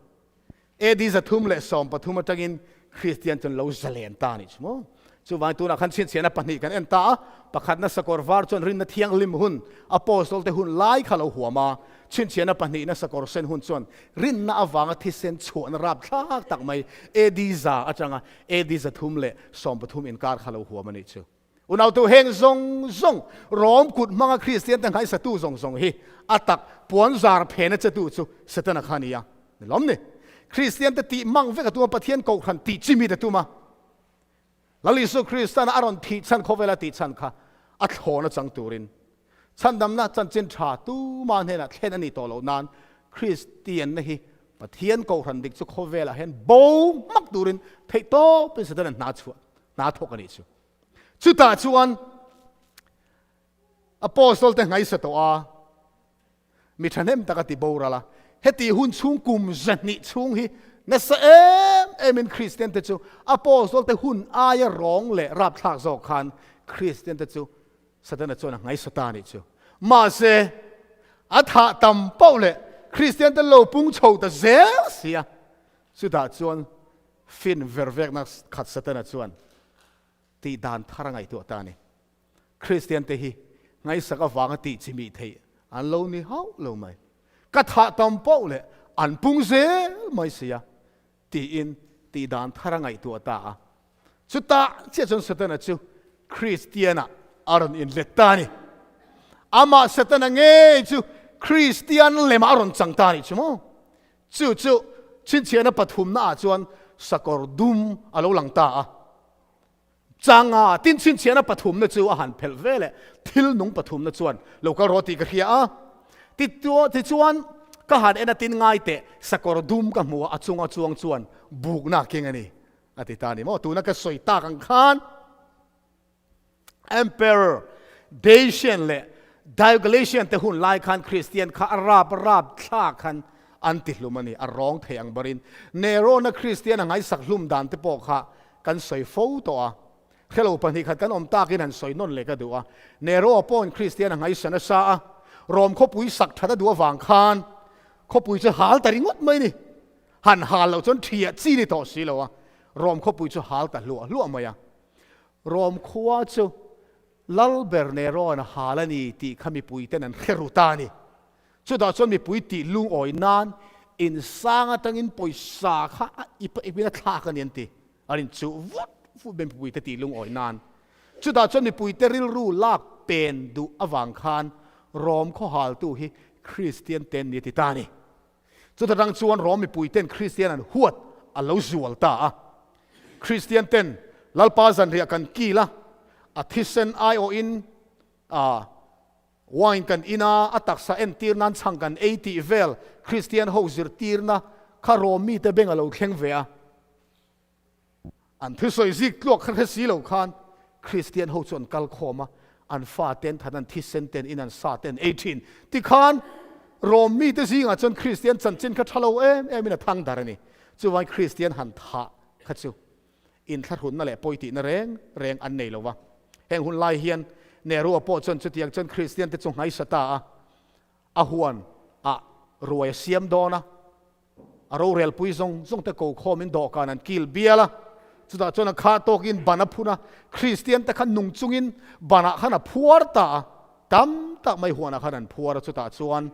AD 313 atangin Kristian chuan lo zalen ta a nih chu maw? Chuvangin tunah khan chhinchhiahna pahnih kan en ta a, pakhatna sakawr var chuan rinna thianghlim hun, Apostle te hun lai kha lo huam a, chhinchhiahna pahnihna sakawr sen hun chuan rinna avanga thisen chhuahna rapthlak tak mai AD za atanga AD 313 inkar kha lo huam a nih chu. Unautu heng zawng zawng Rom kut hmanga Kristian te nghaisatu zawng zawng hi a tak puan zar phena chetu chu Setana kha a ni a, ni lawm ni? Kristian te tih mang vek a tum a, Pathian kohhran tih chimit a tum a, Lal Isu Kristana a rawn thih chhan khawvela tih chhan kha a thlawn a chang turin chhandamna chanchin tha tuma hnenah thlen a nih tawh loh nan Kristianna hi Pathian kohhran dik chu khawvelah hian bo hmak turin theihtawpin Setana hna chhuah hna thawk a nih chu. Chutah chuan Apostle te ngaisa tawh a, Mi thahnem tak a ti boral a. Heti hun chhung kum zahnih chhung hi nasa em em in Kristian te chu Apostle te hun aia rawng leh rapthlak zawk khan Kristian te chu Satana chuan a ngaisa ta a nih chu. Mahse, a thah tam pauh leh Kristian te lo pung chho ta zel si a. Chutah chuan fin vervekna khat Satana chuan tih dan thar a ngaihtuah ta a ni. Kristian te hi ngaihsak avanga tih chi mih theih an lo ni hauh lo mai. Ka thah tam poh leh an pung zel mai si a, tiin tih dan thar a ngaihtuah ta a. Chutah chiah chuan Setana chu Kristianah a rawn inlet ta a ni. Amah Setana ngei chu Kristian lemah a rawn chang ta a nih chu maw? Chu chu chhinchhiahna pathumnaah chuan sakawr dum a lo lang ta a. Changa tin chhinchhiahna pathumna chu a han phelh ve leh thil nung pathumna chuan lo kal rawh tih ka hria a. Tichuan ka han en a tin ngai teh sakawr dum ka hmu a, a chunga chuang chuan bukna keng a ni a ti ta a ni maw. Tuna ka sawi tak ang khan Emperor Dacian leh Diocletian te hun lai khan Kristian kha a rap rap thla khan an ti hlum a ni, a rawng thei ang barin. Nerona Kristian a ngaihsak hlum dan te pawh kha kan sawi fo tawh a, hrelo pahnih khat kan awm takin han sawi nawn leh ka duh a. Nero pawhin Kristian a ngaihsan nasa a, Rom khawpui sak that a duh avang khan khawpui chu hal ta ringawt mai ni. Han hal loh chuan thiah chi ni tawh si lo a, Rom khawpui chu hal ta hluah hluah mai a. Rom khua chu Lal ber Nero'n a hal a ni tih kha mipuiten an hre ru ta a ni. Chutah chuan mipui tih lungawi nan insang atangin pawisa kha a ip a ipin a thlak a ni an ti. An inchuh vut vut mai mipuite tih lungawi nan. Chutah chuan mipuite rilru lak pen duh avang khan Rom khawhaltu hi Kristian ten ni a ti ta a ni. Chuta tang chuan Rom mipuiten Kristian an huat a lo zual ta a. Kristian ten Lalpa zanriah kan kil a, a thisen aiawhin a Wine kan in a, a taksa entir nan chhang kan ei tih vel Kristian ho zirtirna kha Rom mite beng a lo thleng ve a. An thusawi zik tluak kha hre si lo khan Kristian ho chu an kal khawm a, an fa ten than an thisen ten in an sa ten ei thin. Tikhan Rom mite zingah chuan Kristian chanchin kha tha lo em em in a thang dar a ni. Chuvangin Kristian han thah kha chu inthlahrunna leh pawi tihna reng reng an nei lo va. Heng hun lai hian Nehru-a pawh chuan chutiang chuan Kristian te chu nghaisa ta a, a huan ah ruai a siam dawn a, a rorelpui zawng zawng te ko khawmin dawhkan an kil bial a, chutah chuan a khah tawkin ban a phun a, Kristian te khan nung chungin banah khan a phuar ta a, tam tak mai huanah khan an phuar a, chutah chuan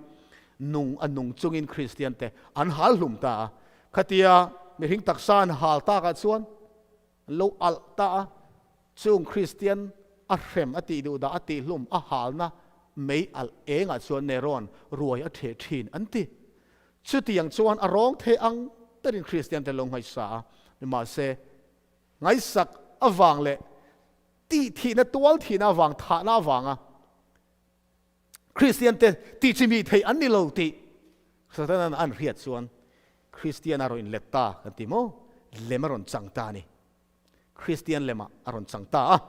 nung a nung chungin Kristian te an hal hlum ta a, Khatia mihring taksa an hal takah chuan an lo alh ta a, chung Kristian a hrem a tih duh dah a tihhlum a halna mei alh engah chuan Neron ruai a theh thin an ti. Chutiang chuan a rawng thei ang berin Kristian te lo ngaihsa a, nimahse ngaihsak avang leh tih thihna tual thihna avang thahna avanga Kristian te tih chi mi theih an ni lo tih Satanan an hriat chuan Kristian a rawn inlet ta kan ti maw? Lem a rawn chang ta a ni. Kristian lemah a rawn chang ta a,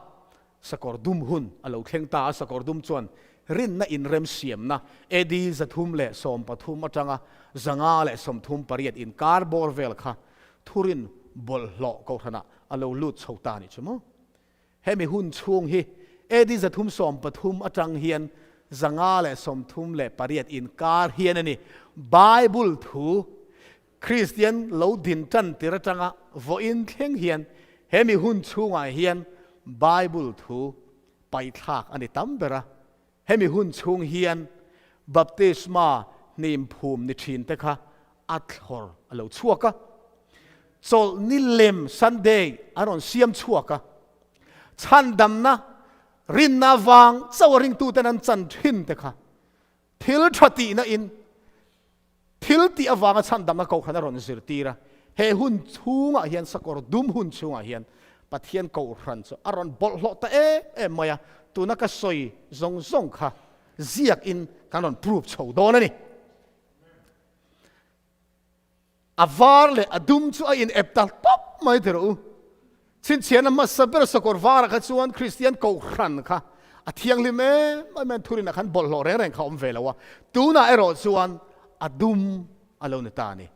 sakawr dum hun a lo thleng ta a, sakawr dum chuan rinna inremsiamna AD 313 atanga 538 inkar bawr vel kha thurin bawlhhlawh kohhranah a lo lut chho ta a nih chu maw? Hemi hun chhung hi AD 313 atang hian 538 inkar hian a ni. Bible thu Kristian lo din tan tir atanga vawiin thleng hian hemi hun chhungah hian Bible thu paithlak a ni tam ber a. Hemi hun chhung hian baptisma hnim phum ni thin te kha a thlawr a lo chhuak a. Chawlh ni lem Sunday an rawn siam chhuak a. Chhandamna rinna vang chauh a ringtuten an chan thin te kha thil tha tihna in thil tih avanga chhandamna kohhran a rawn zirtir a. He hun chhungah hian sakawr dum hun chhungah hian Pathian kohhran chu a rawn bawlhhlawh ta em em mai a, tuna ka sawi zawng zawng kha ziak in kan rawn prove chho dawn a ni. A var leh a dum chu a in ep ta tawp mai ti rawh u. Chhinchhiahna hmasa ber sakawr varah kha chuan Kristian kohhran kha a thianghlim em em a, thurinah khan bawlhhlawh reng reng kha a awm ve lo a, tunah erawh chuan a dum a lo ni ta a ni.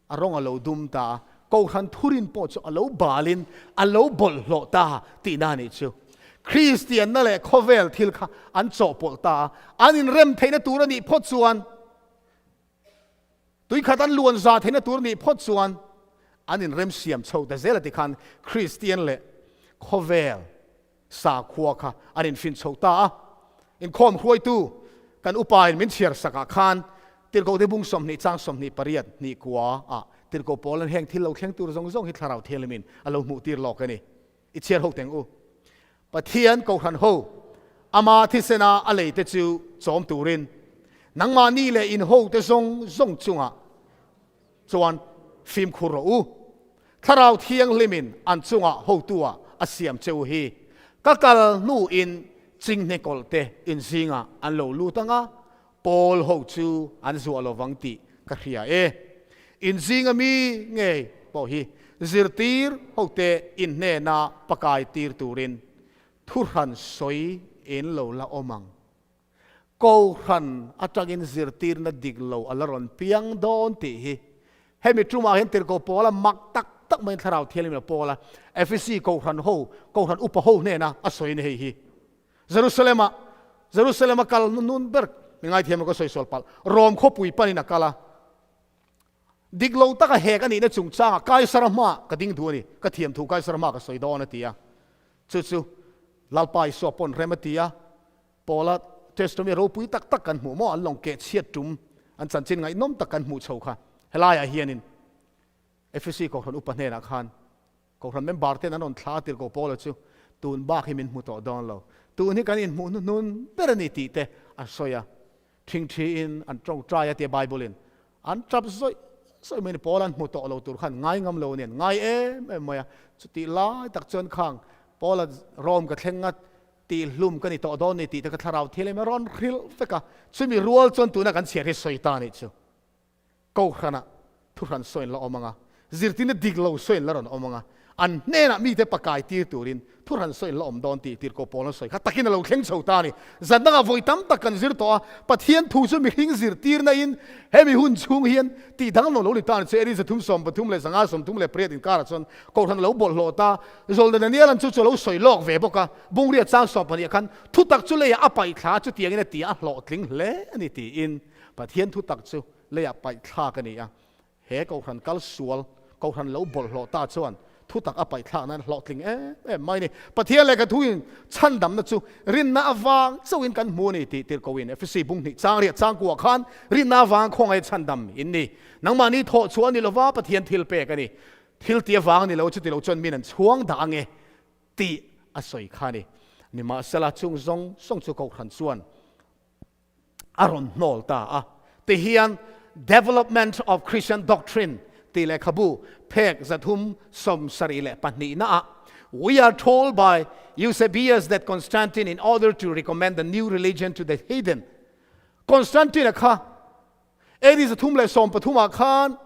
A rawng a lo dum ta a, kohhran thurin pawh chu a lo balin a lo bawlhhlawh ta tihna a nih chu. Kristianna leh khawvel thil kha an chawhpawlh ta a, an inrem theihna tur a nih phawt chuan, Tuikhat an luan za theihna tur nih phawt chuan an inremsiam chho ta zel a ti khan Kristian leh khawvel sakhua kha an infin chho ta a. Inkhawm hruaitu kan upain min chhiar sakah khan Tirhkohte bung 20 chang 28 hnih kua ah Tirhkoh Paul an heng thil lo thleng tur zawng zawng hi Thlarau Thianghlimin a lo hmuh tir lawk a ni. I chhiar ho teng u. Pathian Kohhran ho, ama thisena a leite chu chawm turin nangmahni leh in hote zawng zawng chungah chuan fimkhur rawh u. Thlarau Thianghlimin an chungah hotua a siam che u hi ka kal hnuin chinghne kawlhte in zingah an lo lut ang a, Pawl ho chu an zuah lovang tih ka hria e. In zinga mi ngei pawh hi zirtir hote in hnena pakai tir turin thuhran sawi in lo la awm ang. Kohhran atangin zirtirna dik lo a la rawn piang dawn tih hi hemi tumah hian tirhkoh Paula mak tak tak maiin Thlarau Thianghlim a pawl a, Efesi kohhran ho, kohhran upa ho hnena a sawi a ni hei hi. Jerusalem-ah, Jerusalem a kal nun ber, mi ngaithiam ka sawi sual palh, Rom khawpui panin a kal a. Dik lo taka hek a nihna chungchangah Kaisara hmaah ka ding duh a ni, ka thiam thu Kaisara hmaah ka sawi dawn a ti a. Chu chu Lalpa Isua pawn rem a ti a, Paula testimony ropui tak tak kan hmuh maw, an lawng keh chhiat tum, an chanchin ngaihnawm tak kan hmuh chho kha helaiah hianin Efesi Kohhran upa hnenah khan Kohhran member ten an rawn thla a tirhkoh Paula chu tun bak hi min hmu tawh dawn lo, tun hi kan inhmuh hnuhnun ber a ni tih te a sawi a. Thingthiin an tawngtai a tia Bible in an tap zawih zawih mai a ni. Paula an hmu tawh lo tur khan ngai ngam lo a ni, an ngai em em mai a. Chutih lai tak chuan khang Paula Rome ka thleng a, tihhlum ka ni tawh dawn ni tih te kha thlarau thil em a rawn hrilh vek a. Chumi rual chuan tuna kan chhiar hi sawi ta a nih chu. Kohhranah thuhran sawiin la awm ang a, zirtirna dik lo sawiin la rawn awm ang a, an hnenah mite pakai tir turin thuhran sawiin la awm dawn tih Tirhkoh Paul an sawi kha takin a lo thleng chho ta a ni. Zan dangah vawi tam tak kan zir tawh a, Pathian thu chu mihring zirtirna in hemi hun chhung hian tih danglam lo ni ta a ni chu. Eri zathum 13 leh 5 38 inkarah chuan Kohhran a lo bawlhhlawh ta. Zawlna Daniel-a'n chu chu a lo sawi lawk ve bawk a, Bungria chang 12 khan thutak chu leiah a paih thla a, chutiangin a ti a, a hlawhtling hle a ni tiin Pathian thutak chu leiah paih thlak a ni a, he Kohhran kal sual, Kohhran lo bawlhhlawh ta chuan thutak a paih thlak nan hlawhtling em em mai a ni. Pathian lehkha thuin chhandamna chu rinna avang chauhin kan hmu a ni tih tirhkohin Efesi bung hnih chang riah changkuah khan rinna avang khawngaih chhandam in ni. Nangmahni thawh chhuah a ni lova Pathian thil pek a ni. Thil ti avang a ni lo, chuti lo chuan min an chhuang dah ange tih a sawi kha a ni. Nimahsela chung zawng zawng chu Kohhran chuan a rawn hnawl ta a. Tihian Development of Christian Doctrine tih lehkhabu phek 372 naah, We are told by Eusebius that Constantine in order to recommend the new religion to the heathen, Constantine-a kha AD 313 ah khan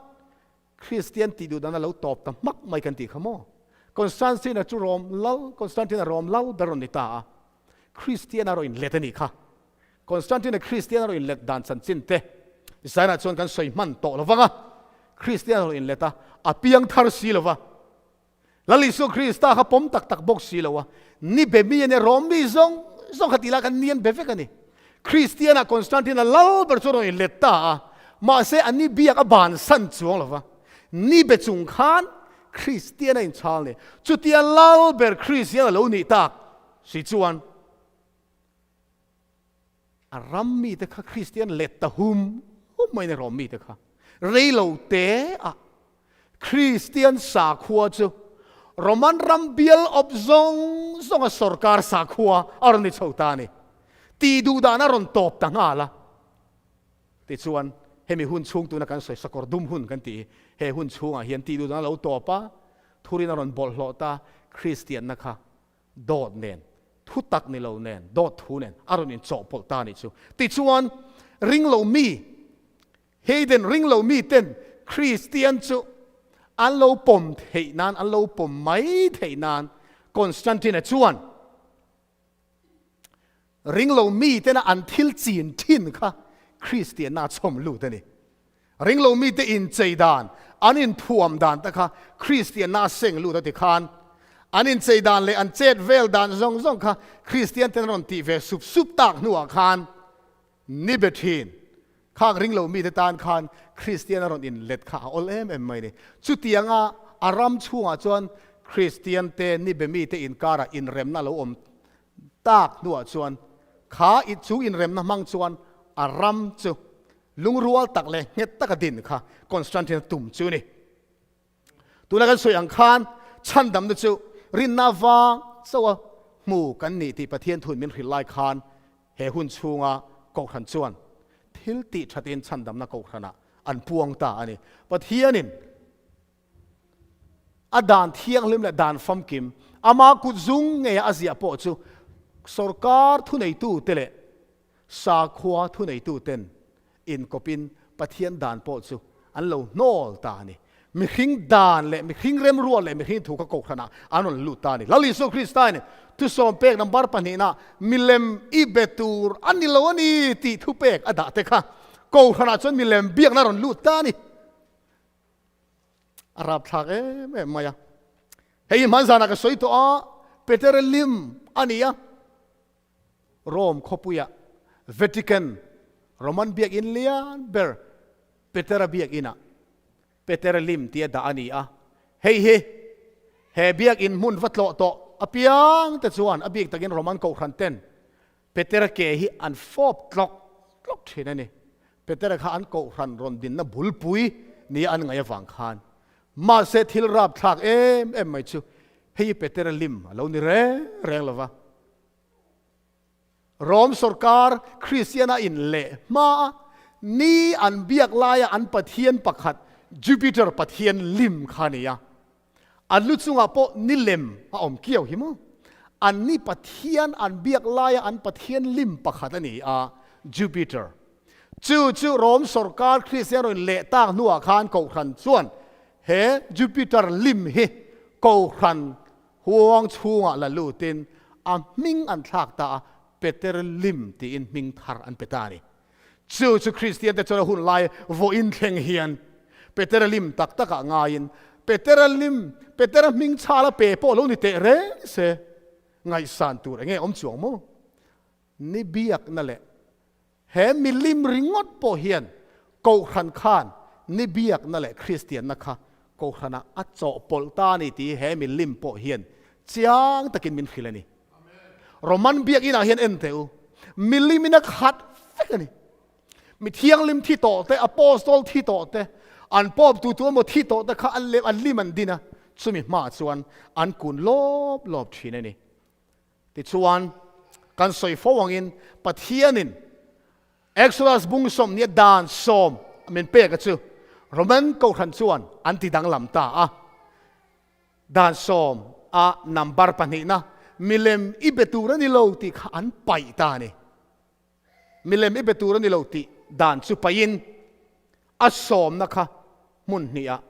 Kristian tih duh dan a lo tawp ta hmak mai kan tih kha maw? Constantine-a chu Rom lal, Constantine-a Rom lal ber rawn ni ta a, Kristian a rawn inlet a nih kha. Constantine-a Kristian a rawn inlet dan chanchin te Zion-ah chuan kan sawi hman tawh lo vang a, Kristian a rawn inlet a, a piang thar si lo va, Lal Isua Krista kha pawm tak tak bawk si lo a, ni be mi a nia, Rom mi zawng zawng kha tih lai khan ni an be vek a ni. Kristian-ah Constantine-a lal ber chu a rawn inlet ta a, mahse a ni biak a bansan chuang lo va, ni be chung khan. Kristian a inchhal ni. Chutia lal ber Kristian a lo nih tak si chuan a ram mite kha Kristian let ta hum hum mai ni Rom mite kha. Rei lo te ah Kristian sakhua chu Roman ram bial awp zawng zawnga sorkar sakhua a rawn ni chho ta a ni. Tih duh dan a rawn tawp ta nghal a. Tichuan, hemi hun chhung tuna kan sawi sakawr dum hun kan tih hi, he hun chhungah hian tih duh dan a lo tawp a, thurin a rawn bawlhhlawh ta, Kristianna kha dawt nen, thu tak ni lo nen, dawt thu nen a rawn inchawhpawlh ta a nih chu. Tichuan, ringlo mi, Heiden ringlo mi ten Kristian chu an lo pawm theih nan, an lo pawm mai theih nan Constantine-a chuan ringlo mi tena an thil chin thin kha Kristianna a chhawm lut a ni. Ringlo mite inchei dan, an inthuam dan te kha Kristianna a seng lut a ti khan an inchei dan leh an chet vel dan zawng zawng kha Kristian ten rawn tih ve sup sup tak hnuah khan Ni be thin. Khang ring lo mite tan khan Kristian a rawn inlet kha a awl em em mai ni. Chutianga a ram chhungah chuan Kristian te ni be mite inkarah inremna lo awm tak hnuah chuan kha chu inremna hmang chuan a ram chu lungrual tak leh nghet taka din kha Constantine tum chu ni. Tuna kan sawi ang khan chhandamna chu rinna vang chauha hmu kan ni tih Pathian thun min hrilh lai khan he hun chhunga Kohhran chuan thil tih thatin chhandamna Kohhranah an puang ta a ni. Pathianin a dan thianghlim leh dan famkim ama kut zung ngeia a ziah pawh chu sorkar thuneitute leh sakhua thuneituten inkawpin Pathian dan pawh chu an lo hnawl ta a ni. Mihring dan leh mihring remruat leh mihring thu kha kohhranah an rawn lut ta a ni. Lal Isua Krista in thusawm pek number pahnihna milem i be tur a ni lo a ni tih thupek a dah te kha kohhranah chuan milem biakna a rawn lut ta a ni. A rapthlak em em mai a. Hei hi hmanzanah ka sawi tawh a, Petera lim a ni a. Rome khawpuia Vatican, Roman biakinn lian ber Petera biakinah Petera lim tia dah a ni a. Hei hi he biakinn hmun va tlawh tawh apiang te chuan a bik takin Roman kohhran ten Petera ke hi an fawp tlawk tlawk thin a ni. Petera kha an kohhran rawn dinna bulpui nia an ngaih avang khan. Mahse thil rapthlak em em mai chu hei hi Petera lim a lo ni reng reng lo va. Rom sorkar Kristiana in leh hmaa ni an biak laia an pathian pakhat Jupiter pathian lim kha a ni a. An lu chungah pawh ni lem a awm kiau hi maw? An ni pathian an biak laia an pathian lim pakhat a ni a, Jupiter. Chu chu Rom sorkar Kristian rawn leh tak hnuah khan Kohhran chuan he Jupiter lim hi Kohhran Huang chhungah la lutin a hming an thlak ta a, Peter Lim tiin hming thar an pe ta a ni. Chu chu Kristiante chuan a hun lai vawiin thleng hian Petera lim tak takah ngaiin Petera lim, Petera hming chhala pe pawh lo ni teh reng se, ngaihsan tur enge awm chuang maw? Ni biakna leh He milim ringawt pawh hian Kohhran khan ni biakna leh Kristianna kha Kohhranah a chawhpawlh ta a ni tih he milim pawh hian chiang takin min hrilh a ni. Roman biakinah hian en teh u, milimin a khat vek a ni. Mi thianghlim thi tawh te, Apostol thi tawh te, an Pope tu tu emaw thi tawh te kha an lem an lim an din a, chumi hmaah chuan an kun lawp lawp thin a ni. Tichuan, kan sawi fo angin Pathianin Exodus bung sawmhnih a dan sawm min pek a chu Roman Kohhran chuan an ti danglam ta a. Dan sawm a number pahnihna milem i be tur a ni lo tih kha an paih ta a ni. Milem i be tur a ni lo tih dan chu paihin a sawmna kha hmun hnihah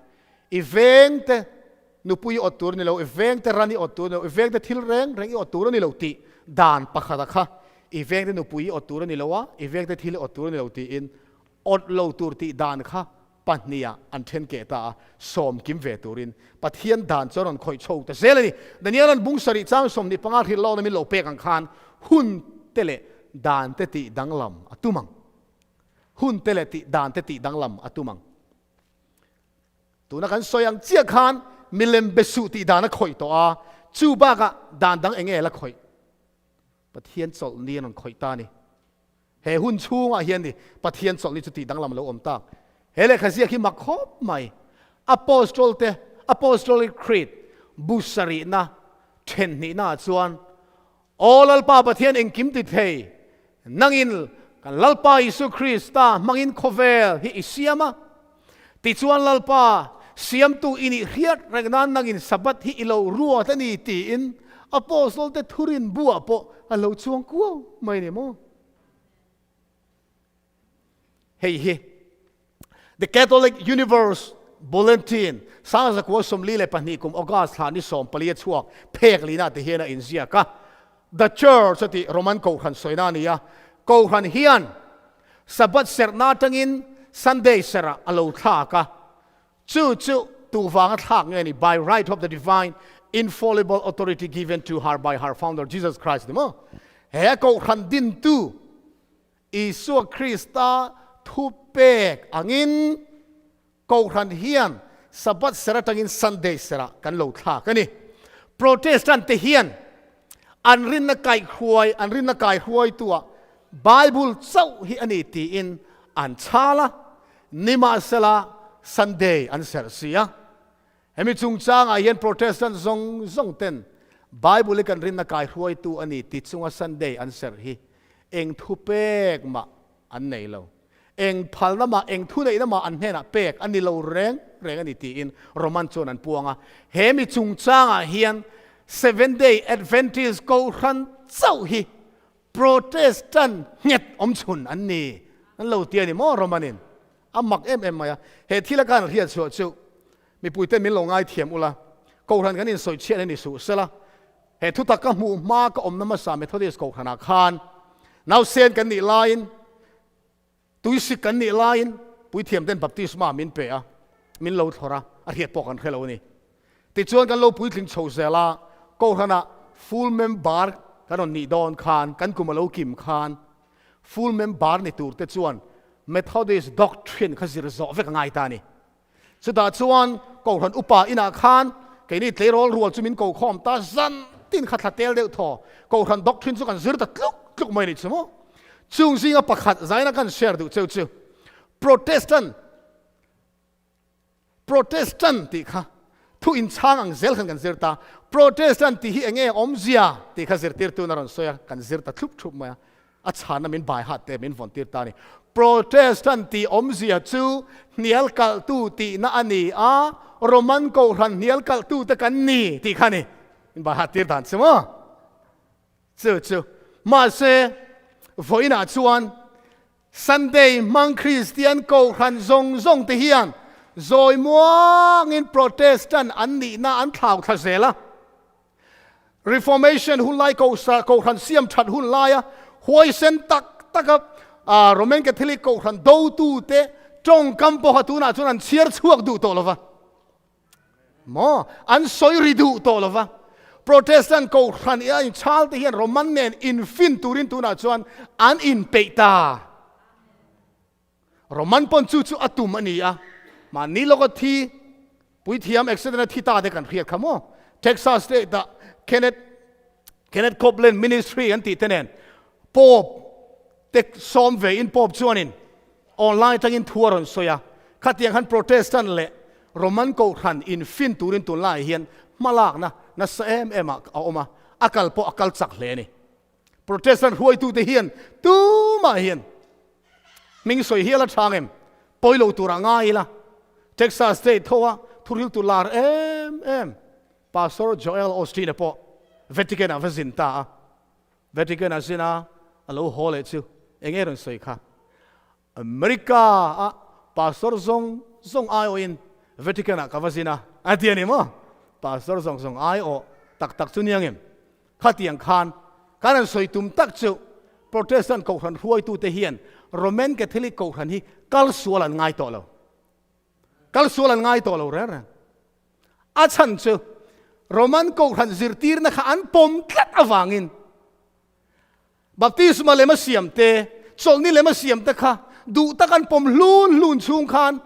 i vengte nupui i awt tur a ni lo, i vengte ran i awt tur a ni lo, i vengte thil reng reng i awt tur a ni lo tih dan pakhata kha i vengte nupui i awt tur a ni lo a, i vengte thil i awt tur a ni lo tiin awt lo tur tih dan kha pahniha an then keh ta a, sawm kim ve turin Pathian dan chu a rawn khawih chho ta zel a ni. Daniel-a'n bung sarih chang 25 hrilh lawkna min lo pek ang khan hun te leh dan te tih danglam a tum ang. Hun te leh tih dan te tih danglam a tum ang. Tuna kan sawi ang chiah khan milem be suh tih dan a khawih tawh a, chu bakah dan dang enge la khawih? Pathian chawlh ni an rawn khawih ta a ni. He hun chhungah hian ni Pathian chawlh ni chu tih danglam a lo awm tak. He lehkha ziak hi mak khawp mai. Apostol te Apostolic Creed bu sarihna then hnihnaah chuan Aw Lalpa Pathian engkim ti thei, nangin kan Lalpa Isu Krista hmangin khawvel hi i siam a. Tichuan Lalpa, siamtu i nih hriat reng nan nangin Sabbath hi i lo ruat a ni tiin Apostol te thurin buah pawh a lo chuang kuau mai ni maw? Hei hi The Catholic Universe Bulletin, 1942 kum August thla ni 14 a chhuak phek lina ti hian a inziak a. The Church a tih Roman Kohhran sawina a ni a. Kohhran hian Sabbath serhna atangin Sunday serh ah a lo thlak a. Chu chu tu vanga thlak nge ni? By right of the divine infallible authority given to her by her founder Jesus Christ ni maw? He Kohhran dintu Isua Krista thupek angin Kohhran hian Sabbath ser atangin Sunday serah kan lo thlak a ni. Protestant te hian an rinna kaihhruai, an rinna kaihruaituah Bible chauh hi a ni tiin an chhal a, nimahsela Sunday an serh si a. Hemi chungchangah hian Protestant zawng zawng ten Bible hi kan rinna kaihruaitu a ni ti chunga Sunday an serh hi eng thu pek mah an nei lo. Eng phalna mah, eng thu neihna mah an hnenah pek a ni lo reng reng a ni tiin Roman chuan an puang a. He mi chungchangah hian Seventh Day Adventist Kohhran chauh hi Protestant nghet awmchhun an ni an lo ti a ni maw Romanin? A mak em em mai a. He thil a kan hriat chhuah chu mipuite min lo ngaithiam ula, Kohhran kan insawi chhiat a ni suh sela. He thutak ka hmuh hma ka awmna hmasa Methodist Kohhranah khan nausen kan nih laiin, tuisik kan nih laiin puithiamten baptisma min pe a, min lo thlawr a, a hriat pawh kan hre lo a ni. Tichuan kan lo puitling chho zel a, Kohhranah full member kan rawn nih dawn khan, kan kum a lo kim khan full member ni turte chuan Methodist doctrine kha zir zawh vek a ngai ta a ni. Chutah chuan Kohhran upa inah khan keini tleirawl rual chu min ko khawm ta zan tin kha thla tel deuh thaw. Kohhran doctrine chu kan zir ta tluk tluk mai a nih chu maw. Chung zinga pakhat zaina kan share duh cheu chu Protestant Protestant tih kha thu inchhang ang zel khan kan zir ta. Protestant tih hi eng nge awmzia tih kha zirtirtu na rawn sawi a, kan zir ta thlup thup mai a. A chhanna min bai hat te min vawn tir ta a ni. Protestant tih awmzia chu hnial kalhtu tihna a ni a, Roman Kohhran hnial kalhtu te kan ni tih kha a ni. Min bai hat tir dan chu maw? Chu chu. Mahse, vawiinah chuan Sunday hmang Kristian Kohhran zawng zawng te hian zawi muangin Protestant an nihna an thlau thla zel a. Reformation hun lai Kohhran siam that hun laia huaisen tak taka Roman Catholic Kohhran dotute tawngkam pawha tunah chuan an chhiar chhuak duh tawh lova. Maw? An sawi ri duh tawh lova. Protestant Kohhran i a inchhal te hian Roman nen infin turin tunah chuan an inpeih ta. Roman pawn chu chu a tum a ni a, mahni lawka thi puithiam accident a thi ta te kan hriat kha maw? Texas state ah Kenneth Kenneth Copeland Ministry an tih te nen Pope te sawm ve in Pope chuanin online atangin thu a rawn sawi a, khatiang khan Protestant leh Roman Kohhran in fin turin tunlaiah hian hmalakna nasa em em ah a awm a, a kal pawh a kal chak hle a ni. Protestant hruaitute hian tumah hian hming sawi hial a tha ngem? Pawi lo turah ngai ila. Texas State tho a thuriltu lar em em Pastor Joel Osteen-a pawh Vatican-ah va zin ta a. Vatican-ah zin a, a lo haw leh chu eng nge rawn sawi kha? America-a pastor zawng zawng aiawhin Vatican-ah ka va zin a, a ti a ni maw? Pastor zawng zawng aiawh tak tak chu nia ngem? Khatiang khan kan han sawi tum tak chu Protestant kohhran hruaitute hian Roman Catholic kohhran hi kal sual an ngai tawh lo. Kal sual an ngai tawh lo reng reng. A chhan chu Roman kohhran zirtirna kha an pawm tlat avangin Baptisma lema siam te, chawlhni lema siam te kha duh tak an pawm hlun hlun chhung khan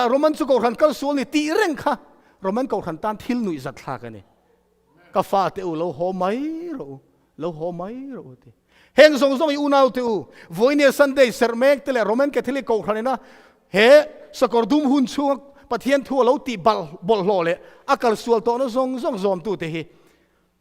Roman chu kohhran kal sual ni tih reng kha Roman Kohhran tan thil nuihzat thlak a ni. Ka fate u lo haw mai rawh u, lo haw mai rawh u ti. Heng zawng zawng i unaute u, vawinia Sunday serh mek te leh Roman Catholic Kohhran ina he sakawr dum hun chhunga Pathian thu a lo tih balh bawlhhlawh leh a kalsual tawhna zawng zawng zawmtute hi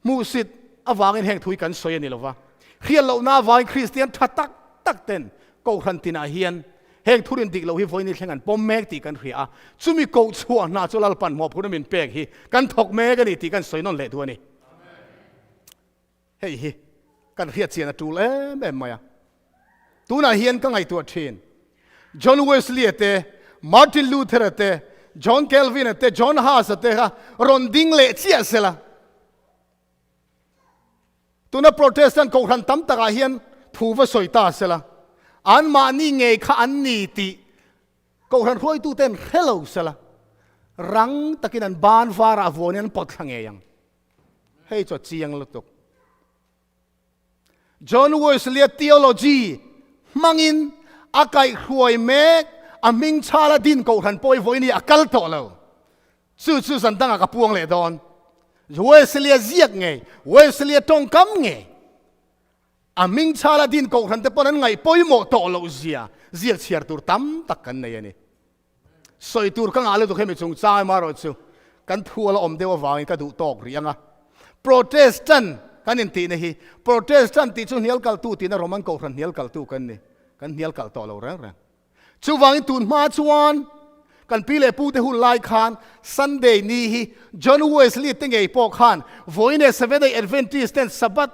hmuhsit avangin heng thu hi kan sawi a ni lova. Hriat lohna avangin Kristian tha tak tak ten Kohhran tinah hian heng thurin dik lo hi vawiin thleng an pawm mek tih kan hria a, chumi koh chhuah hna chu Lalpan mawhphurhna min pek hi kan thawk mek a ni tih kan sawi nawn leh duh a ni. Hei hi kan hriat chian a tul em em mai a. Tunah hian ka ngaihtuah thin. John Wesley-a te, Martin Luther-a te, John Calvin-a te, John Huss-a te kha rawn ding leh chiah sela. Tuna Protestant kohhran tam takah hian thu va sawi ta sela, anmahni ngei kha an ni tih kohhran hruaituten hre lo sela, rang takin an ban varah vuanin an pawt thla ngei ang. Hei chu a chiang lutuk. John Wesley-a theology hmangin a kaihhruai mek, a hming chhala din kohhran pawh hi vawiin hi a kal tawh lo. Chu chu zan dangah ka puang leh dawn. Wesley-a ziak ngei, Wesley-a tawngkam ngei, a hming chhala din kohhran te pawn an ngaih pawimawh tawh loh zia ziak chhiar tur tam tak kan nei a ni. Sawi tur ka ngah lutuk hemi chungchang emarawh chu kan thu a la awm deuh avangin ka duh tawk rih ang a. Protestant kan intihna hi Protestant tih chu hnial kaltu tihna Roman kohhran hnial kaltu kan ni. Kan hnial kalh tawh lo reng reng. Chuvangin tun hma chuan kan pi leh pute hun lai khan Sunday ni hi John Wesley te ngei pawh khan vawiin leh Seventh Day Adventist ten Sabbath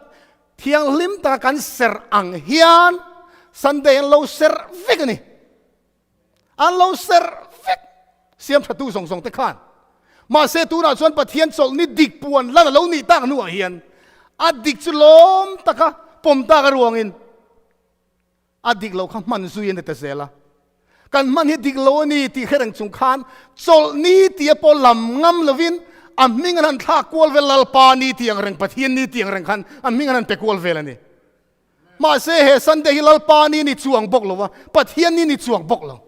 thianghlim taka kan serh ang hian Sunday an lo serh vek a ni. An lo serh vek siam thatu zawng zawng te khan. Mahse tunah chuan Pathian chawlhni dik puan lan a lo nih tak hnuah hian a dik chu lawm taka pawm tak a ruangin a dik lo kha hman zui a ni ta zel a. Kan hman hi dik lo a ni tih hre reng chung khan chawlhni tia pawh lam ngam lovin a hming an han thlak kual vel Lalpa ni tih ang reng, Pathian ni tih ang reng khan a hming an han pe kual vel a ni. Mahse he Sunday hi Lalpa ni ni chuang bawk lo a, Pathian ni ni chuang bawk lo.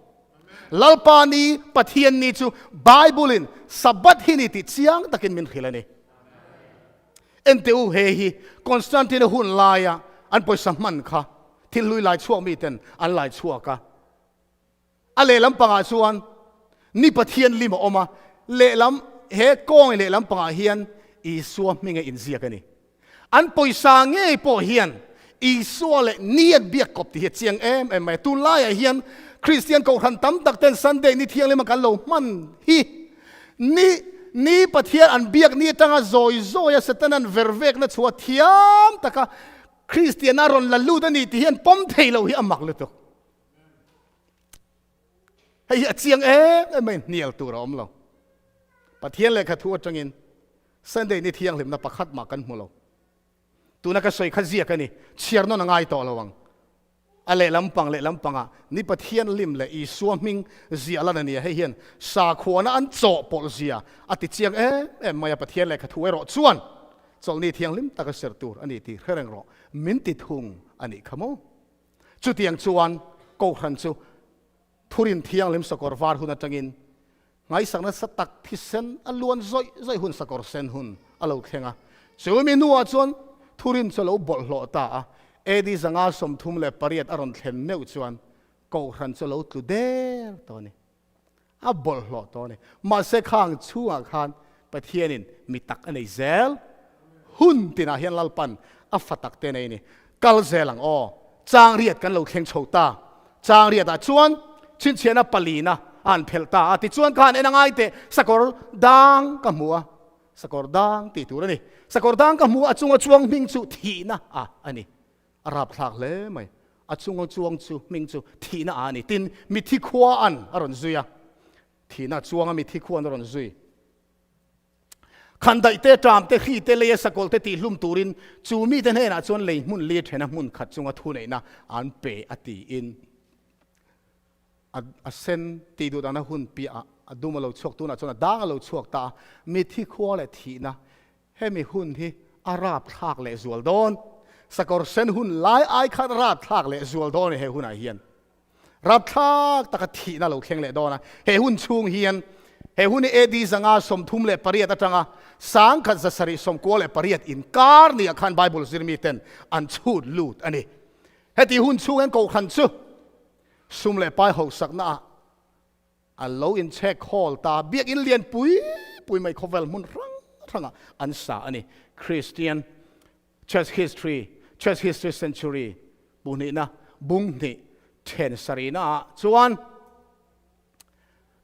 Lalpa ni, Pathian ni chu Bible in Sabbath hi ni tih chiang takin min hrilh a ni. Enteh u, he hi Constantine hun laia an pawisa hman kha thil hlui lai chhuak miten an lai chhuak a. A lehlam pangah chuan ni Pathian lim a awm a, lehlam he kawng lehlam pangah hian Isua hminga inziak a ni. An pawisa ngei pawh hian Isua leh ni an biak kawp tih hi a chiang em em mai a. Tunlaiah hian Kristian kohhran tam tak ten Sunday ni thianghlim a kan lo hman hi ni ni Pathian an biak ni atanga zawi zawia Setanan vervekna chhuah thiam taka Kristiana rawn la lut a ni tih hi an pawm thei lo hi a mak lutuk. Hei hi a chiang em em mai hnial tur a awm lo. Pathian lehkha thu atangin Sunday ni thianghlimna pakhat mah kan hmu lo. Tuna ka sawi kha ziak a ni, chhiar nawn a ngai tawh lo ang. A lehlam pang lehlam pangah ni Pathian lim leh Isua hming ziah lan a ni a, hei hian sakhuana an chawhpawlh zia a ti chiang em em mai a, Pathian lehkha thu erawh chuan chawlhni thianghlim taka ser tur a ni tih hre reng rawh, min ti thung a nih kha maw? Chutiang chuan Kohhran chu Thurin thianghlim sakawr var hun atangin Ngaihsak nasa tak thisen a luan zawih zawih hun sakawr sen hun a lo thleng a. Chumi hnuah chuan thurin chu a lo bawlhhlawh ta a. AD 538 a rawn thlen meuh chuan Kohhran chu a lo tlu der tawh a ni. A bawlhhlawh tawh a ni. Mahse khang chhungah khan Pathianin mi tak a nei zel. Hun tinah hian Lalpan a fa tak te nei a ni. Kal zel ang aw. Chang riat kan lo thleng chho ta. Chang riatah chuan chhinchhiahna palina a han phelh ta a. Tichuan khan en a ngai teh, sakawr dang ka hmu a. Sakawr dang tih tur a ni. Sakawr dang ka hmu a, a chunga chuang hming chu thihna a a ni. A rapthlak hle mai. A chunga chuang chu hming chu thihna a a ni. Tin, mithi khua an a rawn zui a. Thihna chuanga mithi khua an a rawn zui. Khandaih te, ṭam te, hri te, leia sakawlh te tihhlum turin chu mite hnenah chuan lei hmun li ṭhena hmun khat chunga thuneihna an pe a tiin a sen tih duh dana hun piahah a dum a lo chhuak tunah chuan a dang a lo chhuak ta a, mithi khua leh thihna hemi hun hi a rapthlak leh zual dawn. Sakawr sen hun lai ai khan rapthlak leh zual dawn a ni he hunah hian. Rapthlak taka thihna a lo thleng leh dawn a, he hun chhung hian. He hun hi AD 538 atanga 1798 inkar niah khan Bible zirmiten an chhut lut a ni. Heti hun chhung hian Kohhran chu sum leh pai hausaknaah a lo inchhek hawl ta. Biakinn lian pui pui mai khawvel hmun hrang hrangah an sa a ni. Christian Church History, Church History Century buhnihna bung hnih then sarihnaah chuan,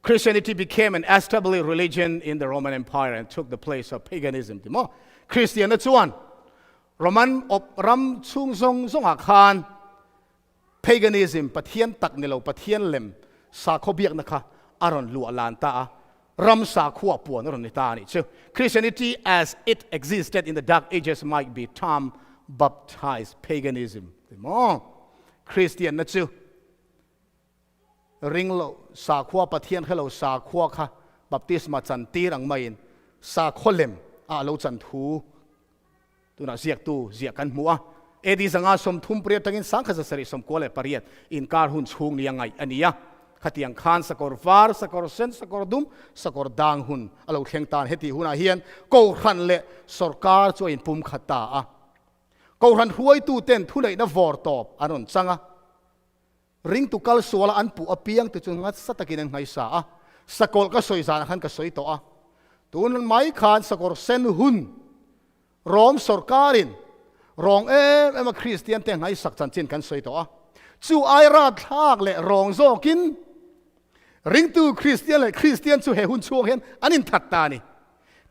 Christianity became an established religion in the Roman Empire and took the place of paganism ti maw? Kristianna chuan Roman awp ram chhung zawng zawngah khan paganism, Pathian tak ni lo, Pathian lem sakhaw biakna kha a rawn luah lan ta a, ram sakhua puan a rawn ni ta a nih chu. Christianity as it existed in the Dark Ages might be termed baptized paganism ti maw? Kristianna chu Ring lo sakhua Pathian hre lo sakhua kha baptisma chan tir ang maiin sakhaw lem ah a lo chan thu tunah ziaktu ziah kan hmu a. AD 538 atangin 1798 inkar hun chhung nia ngaih a ni a. Khatiang khan sakawr var, sakawr sen, sakawr dum, sakawr dang hun a lo thleng tan. Hetih hunah hian Kohhran leh sawrkar chu a inpumkhat ta a. Kohhran hruaituten thuneihna vawr tawp an rawn chang a. Ringtu kal suala an puh apiang te chu nasa takin an nghaisa a, sakawlh ka sawi zanah khan ka sawi tawh a. Tun mai khan sakawr sen hun Rom sawrkarin rawng em em a Kristian te nghaisak chanchin kan sawi tawh a. Chu ai ratthlak leh rawng zawkin ringtu Kristian leh Kristian chu he hun chhuak hian an inthat ta a ni.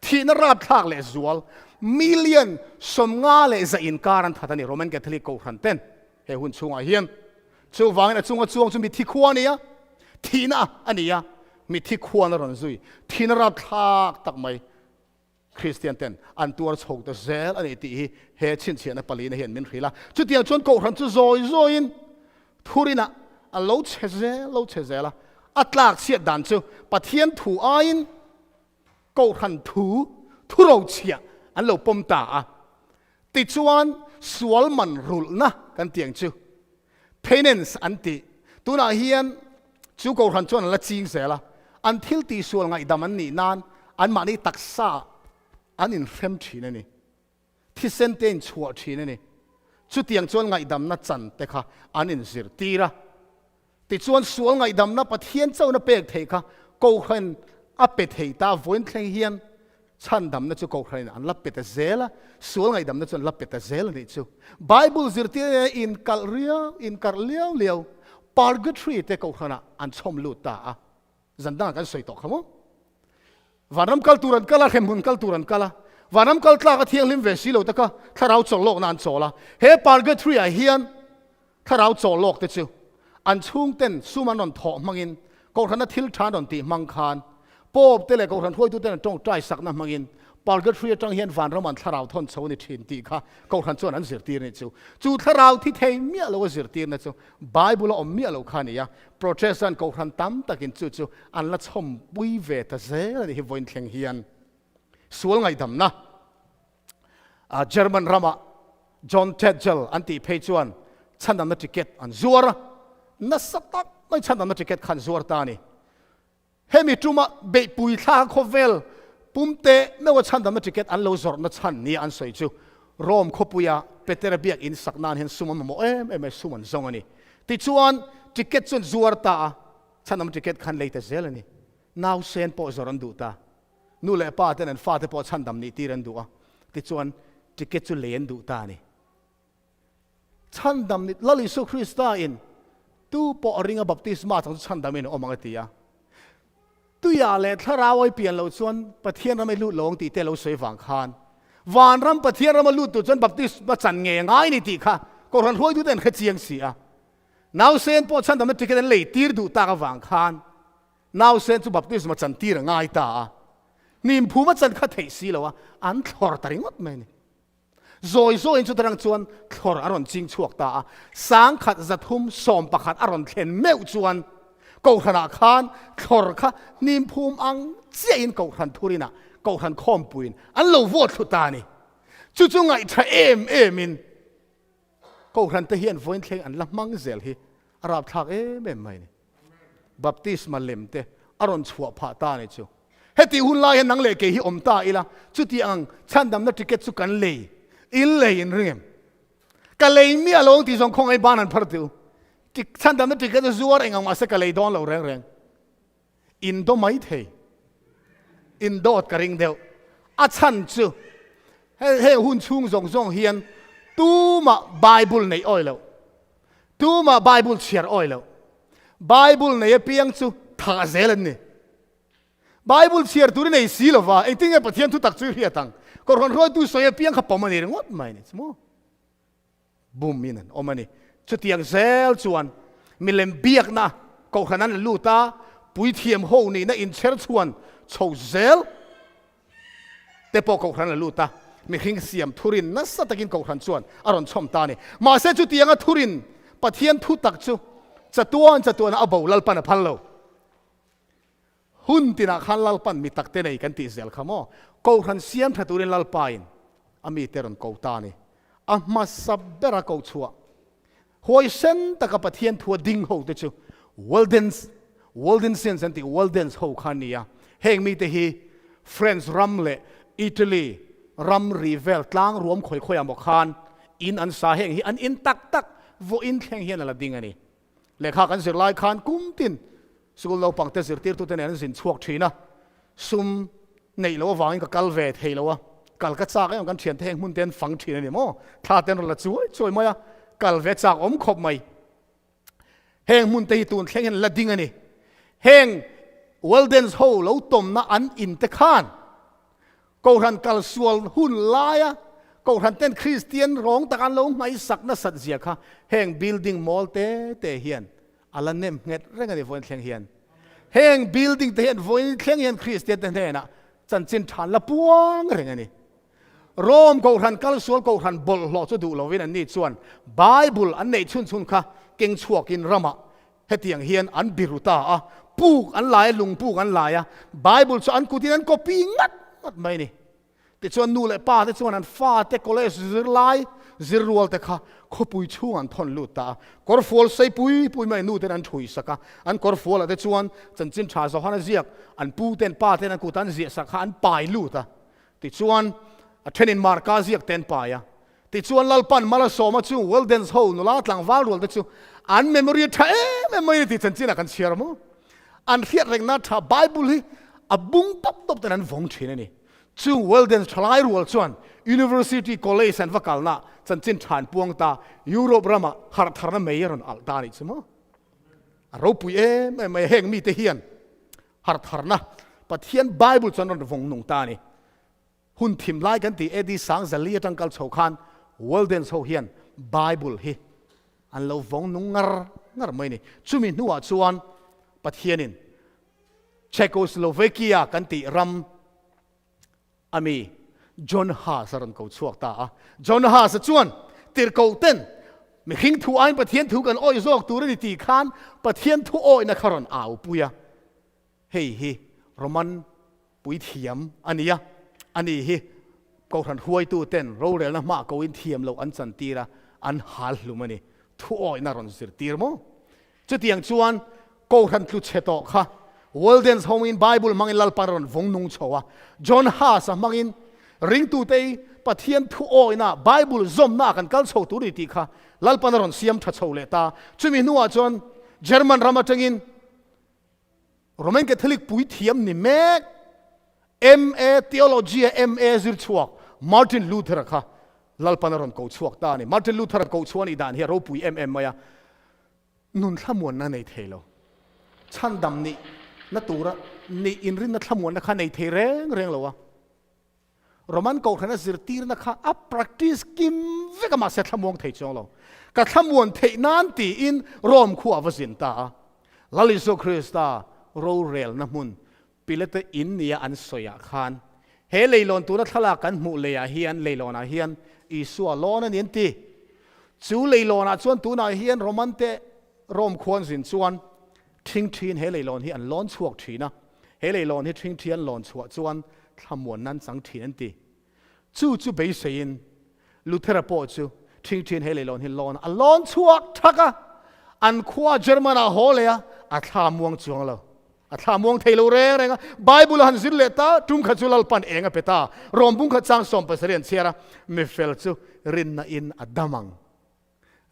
Thihna ratthlak leh zual million 50 leh 100 inkar an that a ni Roman Catholic Kohhran ten. He hun chhungah hian chuvangin a chunga chuang chu mithi khua a ni a, thihna a ni a, mithi khuan a rawn zui. Thihna rapthlak tak mai Kristian ten an tuar chho ta zel a ni tih hi he chhinchhiahna palina hian min hrilh a. Chutiang chuan Kohhran chu zawi zawiin thurinah a lo chhe zel lo chhe zel a, a tlak chhiat dan chu Pathian thu aiin Kohhran thu thurochhiah an lo pawm ta a. Tichuan, sual man rulhna kan tih ang chu, penance an tih. Tunah hian chu Kohhran chuan an la ching zel a, an thil tihsual ngaihdam an nih nan anmahni taksa an inhrem thin a ni. Thisen te inchhuah thin a ni. Chutiang chuan ngaihdamna chan te kha an inzirtir a. Tichuan sual ngaihdamna Pathian chauhna pek theih kha Kohhran a pe thei ta vawiin thleng hian chhandamna chu Kohhranin an la pe ta zel a, sual ngaihdamna chu an la pe ta zel a nih chu. Bible zirtir inkalh riau, inkarh liau liau Purgatory te Kohhranah an chhawm lut ta a, zan dangah kan sawi tawh kha maw? Vanram kal tur an kal a, hremhmun kal tur an kal a, vanram kal tlak a thianghlim ve si lo taka thlarau chawlh lawkna an chawl a. He Purgatory-ah hian thlarau chawlh lawk te chu an chhungten sum an rawn thawh hmangin, Kohhrana thil tha an rawn tih hmang khan, Pope te leh Kohhran hruaituten an tawngtai sakna hmangin Purgatory atang hian vanram an thlarau thawn chho a ni thin tih kha Kohhran chuan an zirtir a nih chu. Chu thlarau thi thei miah lo a zirtirna chu Bible a awm miah lo kha a ni a, Protestant Kohhran tam takin chu chu an la chhawmpui ve ta zel a nih hi vawiin thleng hian. Sual ngaihdamna German ramah John Tetzel an tih phei chuan chhandamna ticket an zuar a, nasa tak mai chhandamna ticket kha an zuar ta a ni. Hemi tuma beihpui thla khawvel pumte meuha chhandamna ticket an lo zawrhna chhan nia an sawi chu Rome khawpuia Petera biakinn sak nan hian sum an mamawh em em mai, sum an zawng a ni. Tichuan ticket chu an zuar ta a, chhandamna ticket kha an lei ta zel a ni. Nausen pawh zawrh an duh ta. Nu leh pa ten an fate pawh chhandam nih tir an duh a, tichuan ticket chu lei an duh ta a ni. Chhandam ni, Lal Isu Krista in tu pawh a ring a baptisma chang chu chhandam in a awm ang a ti a. Tuia leh thlarau ai pian loh chuan Pathian ram i lut lo ang tih te lo sawi vang khan vanram Pathian rama lut tur chuan baptisma chan nge ngai ni tih kha Kohhran hruaitute an hre chiang si a. Nausen pawh chhandamna ticket an lei tir duh tak avang khan nausen chu baptisma chan tir a ngai ta a. Hnimphuma chan kha theih si lo a, an thlawr ta ringawt mai a ni. Zawi zawiin chuta rang chuan thlawr a rawn ching chhuak ta a, 1311 a rawn thlen meuh chuan Kohhranah khan thlawr kha hnimphum ang chiahin Kohhran thurinah Kohhran khawmpuiin an lo vote thlu ta a ni. Chu chu ngaihṭha em emin Kohhran te hian vawiin thleng an la hmang zel hi a rapthlak em em mai a ni. Baptisma lem te. a rawn chhuah phah ta a ni chu. Hetih hun lai hian nang leh kei hi awm ta ila, chuti ang chhandamna ticket chu kan lei, in lei in ring em? Ka lei miah lo ang tih zawng khawngaih ban an phar tih u. Chhandamna ticket chu zuar eng ang mahse ka lei dawn lo reng reng. In do mai thei. In dawt ka ring deuh. A chhan chu heng hun chhung zawng zawng hian tumah Bible neih awi loh. Tumah Bible chhiar awi loh. Bible nei apiang chu thah zel an ni. Bible chhiar tur i nei si lo va, engtin nge Pathian thutak chu i hriat ang? Kohhran hruaitu sawi apiang kha pawm a ni ringawt mai ni chu maw? Bum in an awm a ni. Chutiang zel chuan milem biakna kohhran an lut a, puithiam ho nihna inchher chhuan chho zel te pawh kohhran an lut a, mihring siam thurin nasa takin kohhran chuan a rawn chhawm ta a ni. Mahse chutianga thurin Pathian thutak chu chatuan chatuana a bo Lalpan a phal lo. Hun tinah khan Lalpan mi takte nei kan tih zel kha maw? Kohhran siam tha turin Lalpain a mite rawn ko ta a ni. A hmasa bera ko chhuah huaisen taka Pathian thua ding ho te chu Waldens, Waldensians an tih Waldens ho kha an ni a. Heng mite hi France ram leh Italy ram ri vel tlang ruam khawi khawiah maw khan in an sa heng hi an in tak tak vawiin thleng hian a la ding a ni. Lehkha kan zir lai khan kum tin sikul naupangte zirtirtute nen an zin chhuak thin a, sum neih loh avangin ka kal ve thei lo a, kal ka chak em kan thiante heng hmun te an fang thin a ni maw, thla te an rawn la chuai chuai mai a, kal ve chak awm khawp mai. Heng hmun te hi tun thleng hian la ding a ni. Heng Weldens ho lo tawmna an in te khan Kohhran kalsual hun laia Kohhran ten Kristian rawng tak an lo hmaisak nasat zia kha heng building mawl te te hian a la nem nghet reng a ni vawiin thleng hian. Heng building te hian vawiin thleng hian Kristian te hnenah chanchin than la puang reng a ni. Rome Kohhran kalsual Kohhran bawlhhlawh chu duh lovin anni chuan Bible an neih chhun chhun kha keng chhuakin ramah Hetiang hian an biru ta a, puk an lai a, lung puk an lai a, Bible chu an kutin an copy ngat ngat mai a ni. Tichuan nu leh pa te chuan an fate college zir lai, zir rual te kha khawpui chhung an thawn lut ta a. Kawrfual sei pui pui mai nu ten an thui sak a, an kawrfual ah te chuan chanchin tha Johana ziak an pu ten pa ten an kut an ziah sak kha an pai lut a. Tichuan a thenin Marka ziak te an pai a, Tichuan Lalpan Malasawma chu Weldens ho nula tlangval rual te chu an memory a tha em em mai a ni tih chanchinah kan chhiar maw? An hriat rengna tha Bible hi a bung tawp tawp ten an vawng thin a ni. Chu Weldens thalai rual chuan University College an va kalna chanchin tha an puang ta, Europe ramah harh tharna mei a rawn alh ta a nih chu maw? A ropui em em mai a, heng mite hian harh tharna Pathian Bible chu an rawn vawng nung ta a ni. Hun thim lai kan tih AD 1004 atang kal chho khan Waldens ho hian Bible hi an lo vawng nung ngar ngar mai ni. Chumi hnuah chuan Pathianin Czechoslovakia kan tih ram ami John Huss a rawn ko chhuak ta a. John Huss-a chuan tirhkoh ten mihring thu aiin Pathian thu kan awih zawk tur a ni tih khan Pathian thu awihna kha rawn aupui a. Hei hi Roman puithiam a ni a, ani hi Kohhran hruaitu ten rorelna hmah koin thiam loh an chantir a, an hal hlum a ni. Thuawihna rawn zirtir maw? Chutiang chuan Kohhran tlu chhe tawh kha Waldens hawngin Bible hmangin Lalpan a rawn vawng nung chho a, John Huss-a hmangin ringtute Pathian thuawihna Bible zawmna kan kal chho tur ni tih kha Lalpan a rawn siam tha chho leh ta. Chumi hnuah chuan German ram atangin Roman Catholic puithiam ni mek, MA Theology a MA zir chhuak Martin Luther-a kha Lalpan a rawn ko chhuak ta a ni. Martin Luther-a ko chhuah anih dan hi a ropui em em mai a, nun thlamuanna nei thei lo, chhandam nih na tura nih inrinna thlamuanna kha nei thei reng reng lo a. Roman Kohhrana zirtirna kha a practice kim vek a, mahse a thlamuang thei chuang lo. Ka thlamuan theih nan tiin Rome khuah a va zin ta a. Lal Isua Krista rorelna hmun Pilate in nia an sawiah khan he leilawn tuna thlalak kan hmuh leiah hian leilawnah hian Isua lawn a ni an ti. Chu leilawnah chuan tunah hian Roman te Rome khuan zin chuan Ṭhingṭhiin he leilawn hi an lawn chhuak ṭhin a, he leilawn hi ṭhingṭhi an lawn chhuah chuan thlamuanna an chang ṭhin an ti. Chu chu beiseiin Luthera pawh chu ṭhingṭhiin he leilawn hi lawn a lawn chhuak ṭhak a, an khua German ah haw leh a, a thla muang chuang lo. A thla muang thei lo reng reng a. Bible a han zir leh ta, tum khat chu Lalpan eng a pe ta. Rom bung khat chang 70 an chhiar a, Mi fel chu rinna in a dam ang.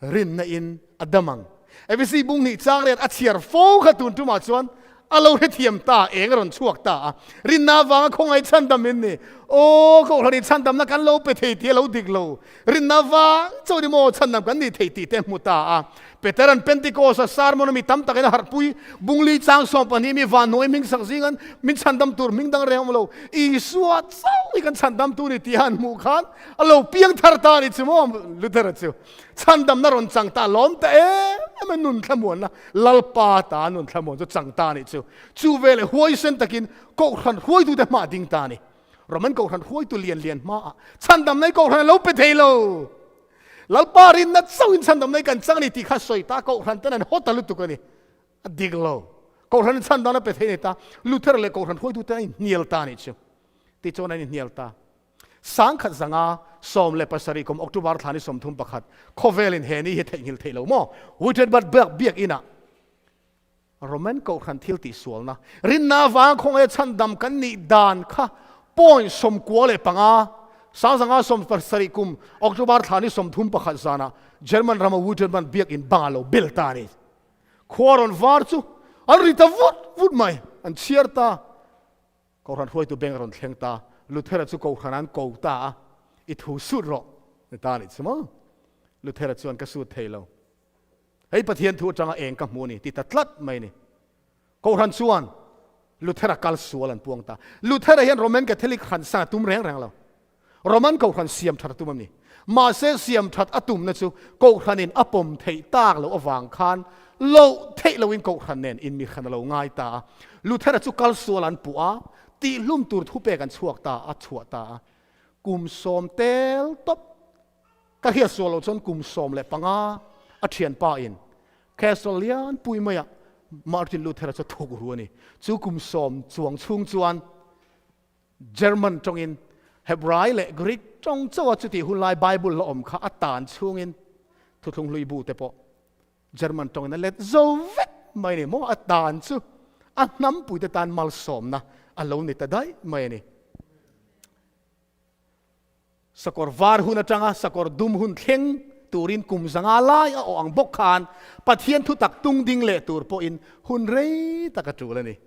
Rinna in a dam ang. Efesi bung hnih chang riat a chhiar fo kha tun tumah chuan a lo hrethiam ta, eng a rawn chhuak ta a. Rinna avanga khawngaih chhandam in ni. Aw, Kohhran in chhandamna kan lo pe thei tih a lo dik lo. Rinna vang chauh ni maw chhandam kan nih theih tih te hmu ta a. Peteran Pentecost-a sermon a mi tam takin a harhpui, Bungli chang 12 mi vanhnuai hming sak zingan min chhandam tur hming dang reng awm lo, Isua chauh hi kan chhandam tu ni tih a han hmuh khan a lo piang thar ta a ni chu maw Luther-a chu chhandamna rawn chang ta lawm ta em em a nun thlamuanna Lalpa ta nun thlamuan chu chang ta a nih chu. Chu veleh huaisen takin Kohhran hruaitute hmah ding ta a ni. Roman Kohhran hruaitu lian lian hmaah chhandamna hi Kohhran a lo pe thei lo. Lalpa rinna chauhin chhandamna hi kan chang a ni tih kha sawi ta Kohhran ten an haw ta lutuk a ni. A dik lo. Kohhran in chhandamna pe thei a ni ta. Luther leh Kohhran hruaitu ten an inhnial ta a nih chu. Tichuan an inhnial ta. 1057 kum October thla ni 31 khawvelin he ni hi theihnghilh theih lo maw? Wittenberg biakinah Roman Kohhran thil tihsualna, rinna avanga khawngaia chhandam kan nih dan kha point 95, 1970 kum October thla ni 31 zanah German rama Wittenberg biakin bang a lo bel ta a ni. Khua rawn var chu an ri ta vut vut mai, an chhiar ta. Kohhran hruaitu beng a rawn thleng ta, Luthera chu Kohhran an ko ta a, I thu sut rawh, ni ta a nih chu maw? Luthera chuan ka sut thei lo. Hei Pathian thu atanga eng ka hmu a ni ti ta tlat mai a ni. Kohhran chuan Luthera kal sual an puang ta. Luthera hian Roman Catholic hran san a tum reng reng lo. Roman Kohhran siam that a tum a ni. Mahse siam that a tumna chu Kohhranin a pawm theih tak loh avang khan loh theih loin Kohhran nen inmihran a lo ngai ta a. Luthera chu kal sual an puh a, tihlum tur thupek an chhuak ta a chhuah ta a. Kum sawm tel tawp Ka hriat sual loh chuan kum 15 a thianpa in Castle lian pui maiah Martin Luther-a chu a thuk ru a ni. Chu kum sawm chuang chhung chuan German tawngin Hebrai leh Greek tawng chauha chutih hun lai Bible la awm kha a tan chhungin thuthlung hlui bu te pawh German tawngin a let zo vek mai a ni maw? A tan chu a hnampuite tan malsawmna a lo ni ta daih mai a ni. Sakawr var hun atanga sakawr dum hun thleng turin kum 500 lai a awh ang bawk khan Pathian thutak tung ding leh tur pawhin hun rei tak a tul a ni.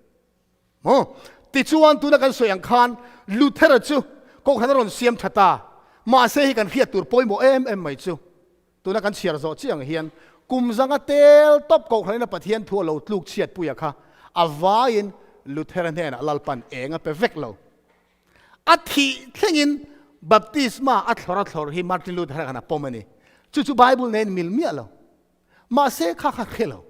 Maw? Tichuan tuna kan sawi ang khan Luthera chu Kohhran a rawn siam tha ta. Mahse hei kan hriat tur pawimawh em em mai chu tuna kan chhiar zawh chiang hian kum 500 tel tawp Kohhranin a Pathian thu a lo tluk chhiatpuia kha a vaiin Luthera hnenah Lalpan eng a pe vek lo. A thih thlengin baptisma a thlawr a thlawr hi Martin Luther khan a pawm a ni. Chu chu Bible nen mil miah lo. Mahse kha kha hre lo.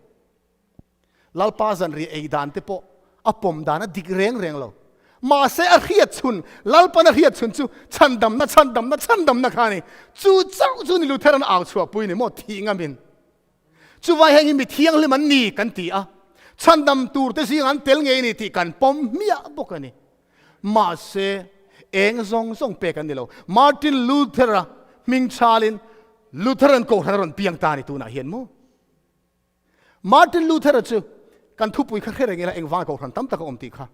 Lalpa zanriah ei dan te pawh a pawm dan a dik reng reng lo. Mahse a hriat chhun, Lalpan a hriat chhun chu chhandamna, chhandamna, chhandamna kha a ni. Chu chauh chu ni Lutheran au chhuahpui ni maw thih ngamin. Chuvai heng hi mi thianghlim an ni kan ti a, chhandam turte zingah an tel ngei a ni tih kan pawm hmiah bawk a ni. Mahse, eng zawng zawng pek an ni lo. Martin Luther-a hming chhalin Lutheran Kohhran a rawn piang ta a ni tunah hian maw? Martin Luther-a chu kan thupui kha hre reng ila engvanga Kohhran tam tak a awm tih kha.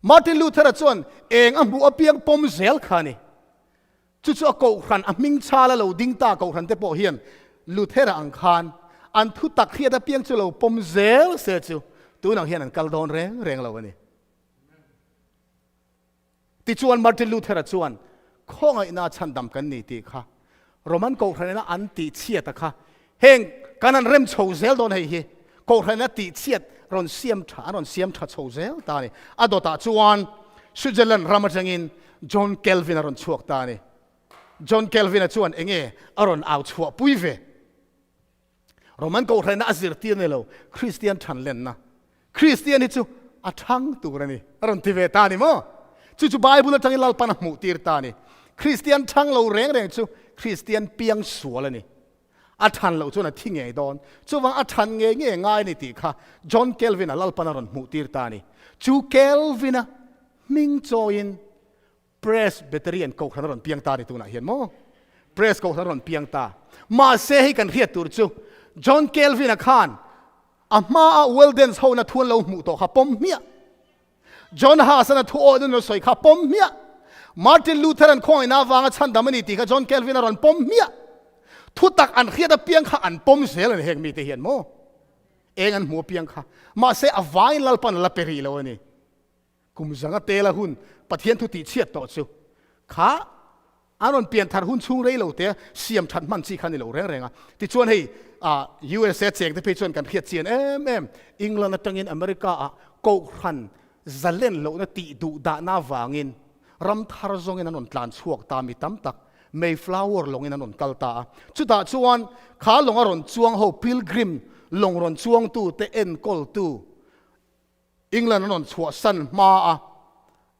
Martin Luther-a chuan eng a hmuh apiang pawm zel kha a ni. Chu chu a Kohhran a hming chhala lo ding ta Kohhran te pawh hian Luther-a ang khan an thu tak hriat apiang chu lo pawm zel se chu tunang hian an kal dawn reng reng lo a ni. Tichuan Martin Luther-a chuan khawngaihna chhandam kan ni tih kha Roman Kohhranina an tihchhiat a kha heng kan han rem chho zel dawn hei hi Kohhranina tihchhiat rawn siam tha an rawn siam tha chho zel ta a ni. A dawtah chuan Switzerland ram atangin John Calvin a rawn chhuak ta a ni. John Calvin-a chuan enge a rawn au chhuahpui ve? Roman Kohhranna a zirtir ni lo, Kristian thanlenna. Kristian hi chu a thang tur a ni, a rawn ti ve ta a ni maw? Chu chu Bible atangin Lalpan a hmuh tir ta a ni. Kristian thang lo reng reng chu Kristian piang sual a ni. A than loh chuan a thi ngei dawn. Chuvang a than ngei ngei ngai a ni tih kha John Calvin-a Lalpan a rawn hmuh tir ta a ni. Chu Calvin-a hming chawiin Presbyterian Kohhran a rawn piang ta a ni tunah hian maw? Pres Kohhran a rawn piang ta. Mahse hei kan hriat tur chu John Calvin-a khan A hmaa Weldens hona thu an lo hmuh tawh kha pawm hmiah. John Huss-an a thu awih an lo sawi kha pawm hmiah. Martin Luther-an khawngaihna avanga chhandam a ni tih kha John Calvin a rawn pawm hmiah. Thutak an hriat apiang kha an pawm zel a ni heng mite hian maw? Eng an hmuh apiang kha. Mahse a vaiin Lalpan a la pe rih lo a ni. Kum zanga tela hun Pathian thu tihchhiat tawh chu kha an rawn pian thar hun chhung rei lo te siam that hman chi kha ni lo reng reng a. Tichuan hei USA cheng te phei chuan kan hriat chian em em England atangin America ah Kohhran zalen lohna tih duh dahna avangin ram thar zawngin an rawn tlan chhuak ta mi tam tak Mayflower lawngin an rawn kal ta a. Chutah chuan kha lawng a rawn chuang ho Pilgrim lawng rawn chuangtu te enkawltu England an rawn chhuahsan hma a,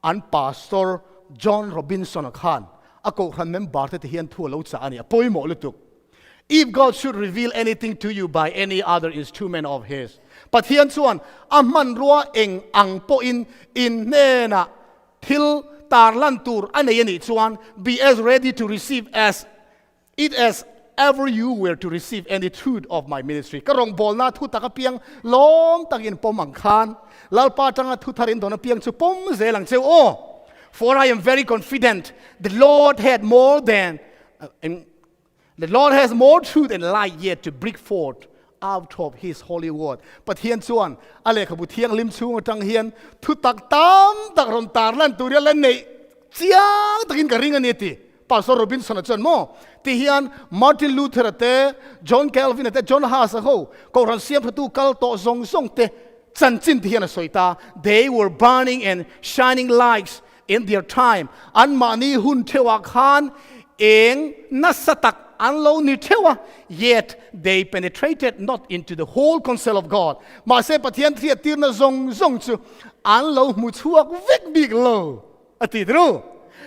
an Pastor John Robinson-a khan a kohhran member te ti hian thu a lo chah a ni, a pawimawh lutuk. If God should reveal anything to you by any other instrument of his, Pathian chuan a hmanrua eng ang pawhin in hnenah thil tarlan tur a nei a nih chuan, be as ready to receive as It as ever you were to receive any truth of my ministry. Ka rawngbawlna thu tak apiang lawm takin pawm ang khan, Lalpa atanga thu thar in dawn apiang chu pawm zel ang cheu aw. For I am very confident the Lord had more than the Lord has more truth and light yet to bring forth out of his holy word. Pathian chuan a lehkhabu thianghlim chhung atang hian thu tak tam tak rawn tarlan tur hian la neih chiang takin ka ring a ni a ti. Pastor Robinson-a chuan maw ti hian Martin Luther-a te, John Calvin-a te, John Huss-a ho Kohhran siamthatu kal tawh zawng zawng te chanchin ti hian a sawi ta, They were burning and shining lights in their time, anmahni hun theuhah khan eng nasa tak an lo ni theuh a, yet they penetrated not into the whole counsel of God, mahse Pathian hriattirna zawng zawng chu an lo hmu chhuak vek bik lo. A ti ru.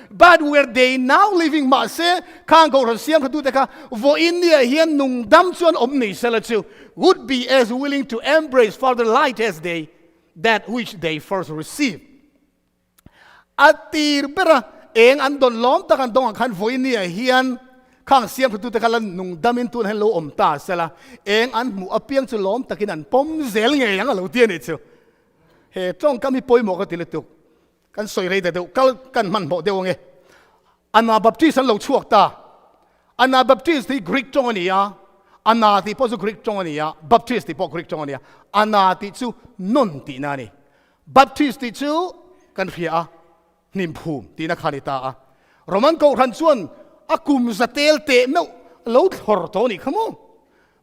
But were they now living mahse khang Kohhran siam kha tute kha vawiin nia hian nung dam chuan awm nei sela chu would be as willing to embrace further light as they that which they first received. A tir bera eng an dawn lawm tak an dawng ang khan vawiin nia hian khang siam kha tute kha la nung damin tun hian lo awm ta sela eng an hmuh apiang chu lawm takin an pawm zel ngei ang a lo ti a nih chu. He tawngkam hi pawimawh ka ti lutuk. Kan sawi rei ta deuh, kal kan hmanhmawh deuh ange. Anabaptist an lo chhuak ta. Anabaptist hi Greek tawng a ni a, Ana tih pawh chu Greek tawng a ni a, Baptist tih pawh Greek tawng a ni a. Ana tih chu nawn tihna a ni. Baptist tih chu kan hria a, hnimphum tihna kha a ni ta a. Roman Kohhran chuan a kum za tel teh meuh lo thlawr tawh a nih kha maw?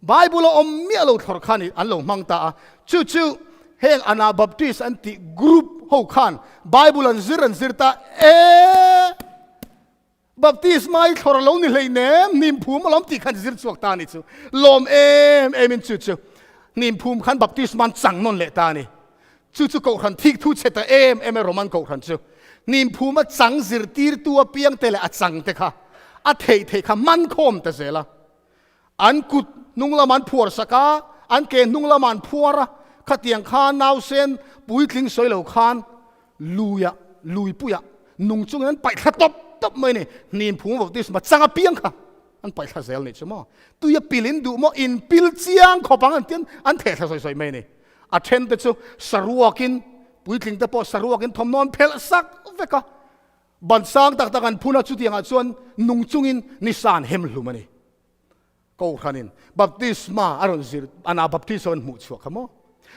Bible a awm miah lo thlawr khan an lo hmang ta a, chu chu heng Anabaptist an tih group ho khan Bible an zir an zir ta e, Baptist mai thlawr a lo ni hlei nem, hnimphum alawm tih khan zir chhuak ta a ni chu. Lawm em em in chu chu hnimphum khan Baptist man chang nawn leh ta a ni. Chu chu Kohhran thik thu chhe ta em em e Roman Kohhran chu. Hnimphum a chang zirtirtu apiang te leh a chang te kha a theih theih kha man khawm ta zel a. An kut hnung lam an phuar sak a, an ke hnung lam an phuar a, khatiang khan nausen puitling sawi lo khan luiah, luipuiah nung chungin an paih thla tawp tawp mai a ni. Hnim phung baptisma chang apiang kha an paih thla zel nih chu maw. Tuia pil in duh maw, in pil chiang khawp ang an ti an theh thla sawi sawi mai a ni. A then te chu saruakin, puitling te pawh saruakin thawmhnaw an phelh sak vek a, Ban sang tak tak an phun a, chutiangah chuan nung chungin nisa an hem hlum a ni. Kohhranin baptisma a rawn zir, Anabaptist ho an hmuh chhuah kha maw?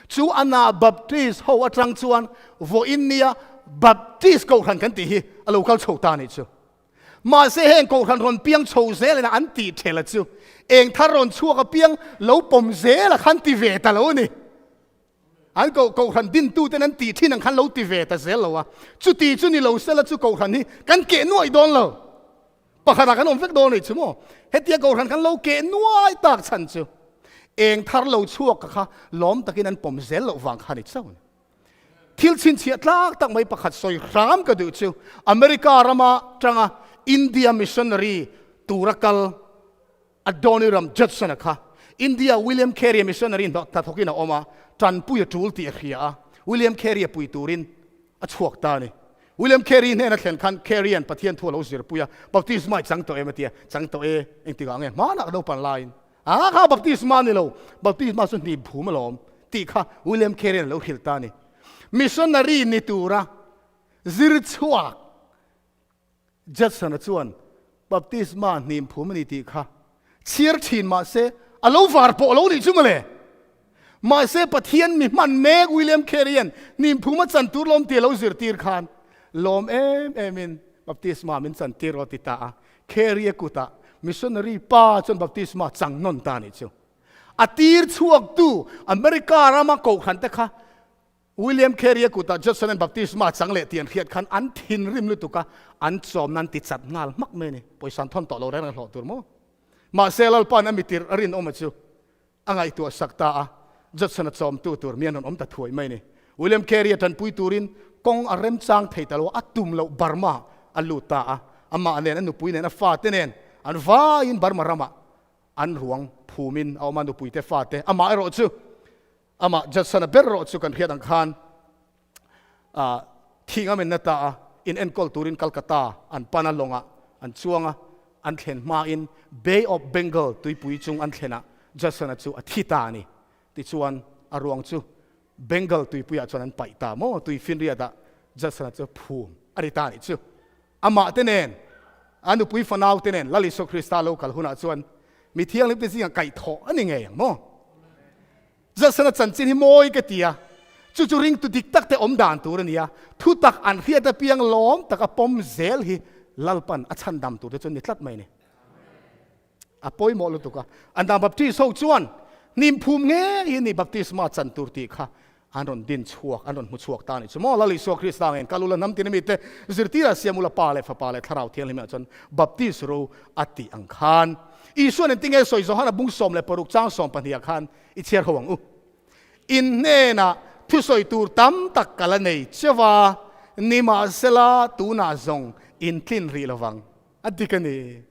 Chu Anabaptist ho atang chuan vawiin nia Baptist Kohhran kan tih hi a lo kal chho ta a nih chu. Mahse heng Kohhran rawn piang chho zel ina an tih thel a chu eng thar rawn chhuak apiang lo pawm zel a khan ti ve ta lo a ni. An koh kohhran dintuten an tih thin ang khan lo ti ve ta zel lo a, chuti chu ni lo sela chu kohhran hi kan keh nuaih dawn lo. Pakhatah kan awm vek dawn a nih chu maw? Hetia kohhran kan lo keh nuai tak chhan chu eng thar lo chhuak ka kha lawm takin an pawm zel loh vang kha a ni chauh a ni. Thil chhinchhiah tlak tak mai pakhat sawi hram ka duh chu America rama tanga India missionary tura kal Adoniram Judson-a kha India William Carey-a missionary hnathawkin a awm a, tanpui a tul tih a hria a, William Carey-a pui turin a chhuak ta a ni. William Carey hnena thlen khan Carey-a'n Pathian thu a lo zirpui a, Baptisma i chang tawh em a ti a, Chang tawh e, engtikah nge? Hmanah ka naupan laiin. A kha baptisma a ni lo, baptisma chu hnim phum alawm. tih kha William Carey-a'n a lo hrilh ta a ni. Missionary ni tura zir chhuak Judson-a chuan baptisma hnim phum a ni tih kha chhiar thin mah se a lo var pawh lo nih chu mawle. Mahse Pathian mi hman mek William Carey-a'n hnim phum a chan tur lawm tih a lo zirtir khan lawm em emin baptisma min chan tir rawh ti ta a. Carey-a kutah missionary pa chuan baptisma chang nawn ta a nih chu. A tir chhuaktu America rama kohhran te kha William Carey-a kutah Judson and baptisma chang leh tih an hriat khan an thinrim lutuk a, an chawmna an ti chat nghal hmak mai a ni. Pawisa an thawn tawh lo reng reng hlawh tur maw? Mahse Lalpa'n a mitirh a rinawm a chu a ngaihtuah sak ta a, Judson-a chawmtu tur mi an rawn awm ta thuai mai a ni. William Carey-a tanpui turin kawng a remchang thei ta lo a, a tum loh Burma a lut ta a, amah nen, a nupui nen, a fate nen an vaiin Burma ramah an ruang phumin a awm a, nupuite fate amaherawh chu Amah Judson-a ber erawh chu kan hriat ang khan thih ngam in na ta a, in enkawl turin Calcutta an pan a, lawngah an chuang a, an thlen hmain Bay of Bengal tuipui chung an thlenah Judson-a chu a thi ta a ni. Tichuan a ruang chu Bengal tuipuiah chuan an paih ta maw? Tui finriatah Judson-a chu phum a ni ta a nih chu. Amah te nen, a nupui fanau te nen Lal Isua Krista lo kal hunah chuan mi thianghlim te zingah kaihthawh a ni ngei ang maw? Judson-a chanchin hi mawi ka ti a, chu chu ringtu dik tak te awm dan tur a ni a, thutak an hriat apiang lawm taka pawm zel hi Lalpan a chhandam tur te chu a ni tlat mai a ni. A pawimawh lutuk a, an Baptist ho chuan hnim phum ngei hi ni baptisma chan tur tih kha an rawn din chhuak, an rawn hmu chhuak ta a nih chu maw. Lal Isua Krista ngei kal ula hnam tin mite zirtirah siam ula Pa leh Fapa leh Thlarau Thianghlimah chuan baptist ro a tih ang khan Isua'n engtin nge sawi Johana bung 16 chang 12 ah khan i chhiar ho ang u. In hnenah thusawi tur tam tak ka la nei cheu a, nimahsela tunah zawng in tlin rih lovang. A dik a ni.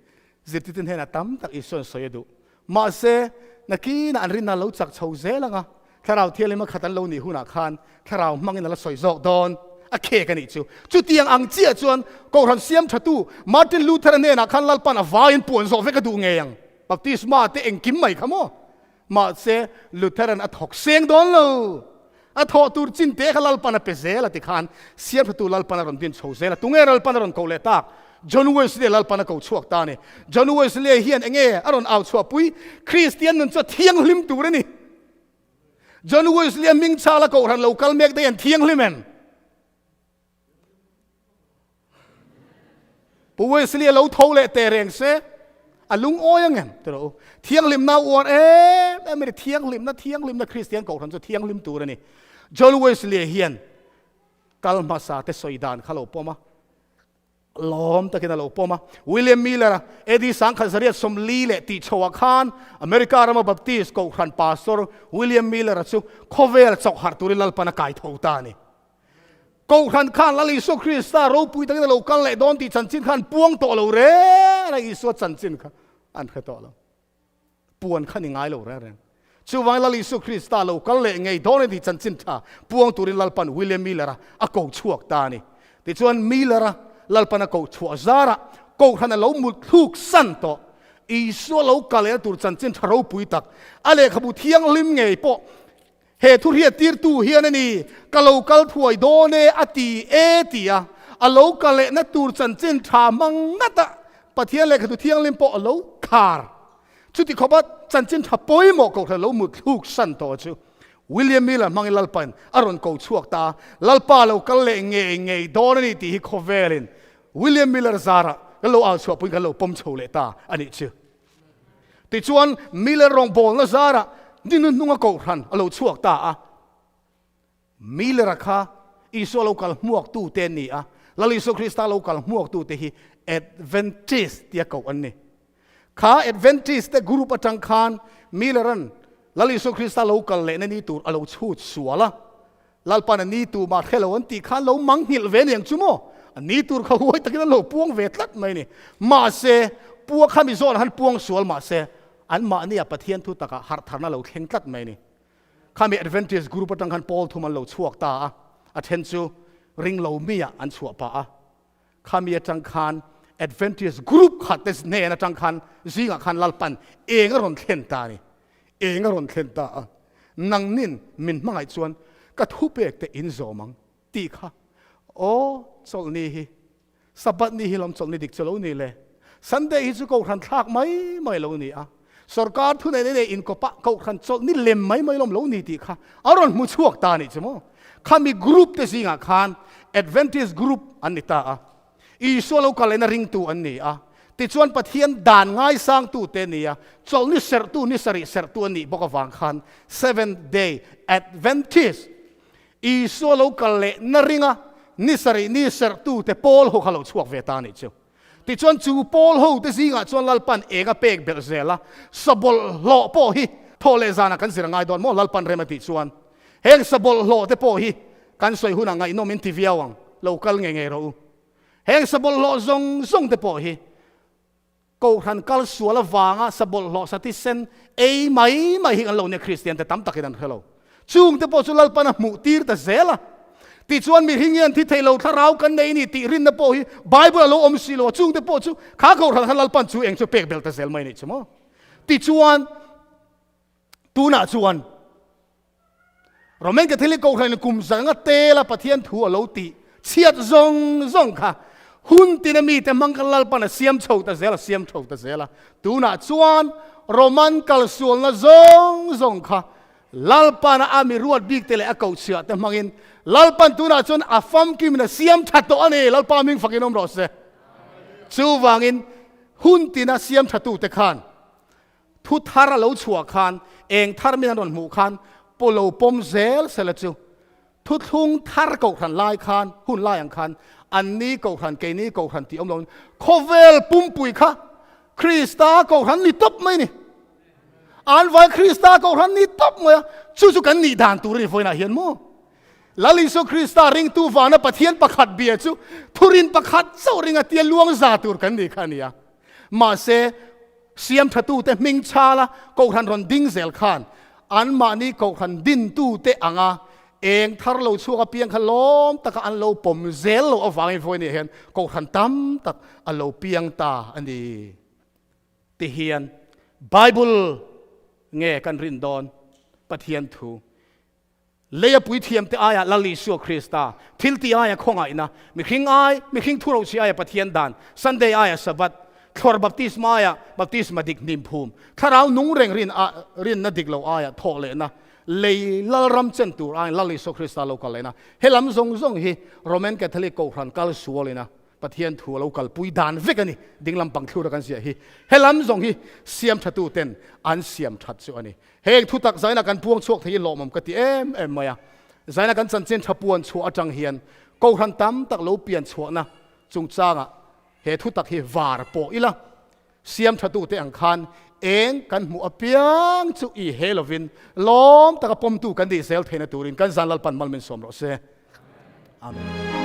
Zirtirtu hnenah tam tak Isua'n sawi a duh. Mahse, nakinah an rinna lo chak chho zel ang a, Thlarau Thianghlim a khat an lo nih hunah khan Thlarau hmangin a la sawi zawk dawn a khek a nih chu. Chutiang ang chiah chuan Kohhran siam thatu Martin Luther-a hnenah khan Lalpa'n a vaiin puan zawh vek a duh ngei ang. Baptisma te engkim mai kha maw? Mahse, Lutheran a thawk seng dawn lo. A thawh tur chin te kha Lalpan a pe zel a ti khan siamhatu Lalpan a rawn din chho zel a. Tunge Lalpan a rawn ko leh tak? John Wesley Lalpan a ko chhuak ta a ni. John Wesley hian enge a rawn au chhuahpui? Kristian nun chu a thianghlim tur a ni. John Wesley a hming chal a kohhran lo kal mek daih an thianghlim em? Pu Wesley a lo tho leh teh reng se, a lungawi ang em? Ti rawh u. Thianghlimna uar em em a ni. Thianghlimna, thianghlimna Kristian kohhran chu thianghlim tur a ni. John Wesley hian kal hmasa te sawi dan kha lo pawm a, lawm takin a lo pawm a. William Miller-a AD 1840 leh tih chhoah khan America rama Baptist kohhran pastor William Miller-a chu khawvel chawkharh turin Lalpan a kai tho ta a ni. Kohhran khan Lal Isua Krista ropui takin a lo kal leh dawn tih chanchin khan puang tawh lo reng a, Isua chanchin kha an hre tawh lo. Puan kha ni ngai lo reng reng. Chuvangin Lal Isua Krista lo kal leh ngei dawn a ni tih chanchin tha puang turin Lalpan William Miller-a a ko chhuak ta a ni. Tichuan Miller-a Lalpan a ko chhuah zarah Kohhran a lo muthluk san tawh. Isua lo kal lehna tur chanchin tha ropui tak, a lehkhabu thianghlim ngei pawh He thu hriattirtu hian a ni, Ka lo kal thuai dawn e, a ti e ti a, a lo kal lehna tur chanchin tha hmang ngat a, Pathian lehkha Thianghlim pawh a lo khar. Chuti khawpa chanchin tha pawimawh kohhran lo mutthluk san tawh chu William Miller hmangin Lalpain a rawn ko chhuak ta a, Lalpa lo kal leh ngei ngei dawn a ni tih hi khawvelin William Miller zarah kan lo au chhuahpuiin kan lo pawm chho leh ta a nih chu. Tichuan, Miller rawngbawlna zarah ni hnuhnunga kohhran a lo chhuak ta a. Miller-a kha Isua lo kal hmuaktute an ni a, Lal Isua Krista lo kal hmuaktute hi Adventist tia koh an ni. Kha Adventist-te group atang khan Miller-a'n Lal Isua Krista lo kal lehna ni tur a lo chhut sual a. Lalpa'n a ni tur mah hre lo an tih khan lo mang nghilh ve aniang chu maw? A ni tur kha huai takin an lo puang ve tlat mai a ni. Mahse, pua kha mi zawnah han puang sual mahse, anmahnia Pathian thu takah harh tharna lo thleng tlat mai a ni. Khami Adventist group atang khan pawl thum an lo chhuak ta a, a then chu ring lo miah an chhuah pah a. Khami atang khan Adventist group khat te hnen atang khan zingah khan Lalpan eng a rawn thlen ta a ni. Eng a rawn thlen ta a. Nangnin min hmangaih chuan ka thupek te in zawm ang tih kha. Aw, chawlhni hi, Sabbath ni hi lawm chawlhni dik chu lo ni le. Sunday hi chu kohhran thlak mai mai lo ni a. Sorkar thuneihna nei inkawpah kohhran chawlhni lem mai mai lawm lo ni tih kha a rawn hmu chhuak ta a nih chu maw. Khami group te zingah khan Adventist group an ni ta a. Isua lo kal lehna ringtu an ni a. Tichuan Pathian dan ngaisangtute a ni a, chawlhni serhtu ni sarih serhtu a nih bawk avang khan Seventh Day Adventist, Isua lo kal lehna ringa ni sarih ni serhtute pawl ho kha lo chhuak ve ta a nih chu. Tichuan chu pawl hote zingah chuan Lalpan eng a pek belh zel a, sabawlhhlawh pawh hi thawh leh zanah kan zir a ngai dawn maw Lalpan rem a tih chuan heng sabawlhhlawh te pawh hi Kan sawi hunah ngaihnawm in ti viau ang, lo kal ngei ngei rawh u. Heng sabawlhhlawh zawng zawng te pawh hi Kohhran kal sual avanga sabawlhhlawh satisen ei mai mai hi kan lo nia Kristian te tam takin an hre lo. Chung te pawh chu Lalpan a hmuh tir ta zel a. Tichuan mihring hian thi thei lo thlarau kan nei ni tih rinna pawh hi Bible a lo awm si lo a, chung te pawh chu kha Kohhran khan Lalpan chu eng chu pek belh ta zel mai a nih chu maw. Tichuan tunah chuan Roman Catholic Kohhran kum zanga tela Pathian thu a lo tih chhiat zawng zawng kha hun tina mite hmang kha Lalpan a siam chho ta zel a, siam chho ta zel a. Tunah chuan Roman kalsualna zawng zawng kha Lalpan a mi ruat bik te leh a kohchhiah te hmangin Lalpan tunah chuan a famkimin a siam tha tawh a ni. Lalpa hming fakin awm rawh se. Chuvangin hun tina siam thatute khan Thu thar a lo chhuah khan, eng thar min an rawn hmuh khan paw lo pawm zel sela chu thuthlung thar kohhran lai khan, hun lai ang khan anni kohhran, keini kohhran tih awm loin khawvel pumpui kha Krista kohhran ni tawp mai a ni. An vai Krista kohhran ni tawp mai a, chu chu kan nih dan tur a ni vawiinah hian maw? Lal Isua Krista ringtu vana Pathian pakhat bia chu thurin pakhat chauh ringa tia luang za tur kan nih kha a ni a. Mahse, Siamthatute hming chhala Kohhran rawn ding zel khan anmahni Kohhran dintute anga eng thar lo chhuak apiang kha lawm taka an lo pawm zel loh avangin vawiin hian Kohhran tam tak a lo piang ta a ni ti hian Bible nge kan rin dawn Pathian thu Leia puithiamte aia Lal Isua Krista, thiltih aia khawngaihna, mihring ai, mihring thurochhi aia Pathian dan, Sunday aia Sabbath, thlawr baptisma aia baptisma dik hnim phum, thlarau nung reng rin a, rinna dik lo aia thawh lehna, lei Lalram chen tur aiin Lal Isua Krista lo kal lehna. He lam zawng zawng hi Roman Catholic Kohhran kal sualina Pathian thu a lo kalpui dan vek a ni. Ding lam pang thlura kan ziah hi he lam zawng hi siam thatu ten an siam that chu a ni. Heng thu tak zaina kan puang chhuak thei hi lawmawm ka ti em em mai a. Zaina kan chanchin tha puan chhuah atang hian Kohhran tam tak lo pian chhuahna chungchangah he thu tak hi var pawh ila siam thatu te ang khan eng kan hmuh apiang chu i he lovin lawm taka pawmtu kan tih zel theihna turin kan zan Lalpan mal min sawm rawh se. Amen.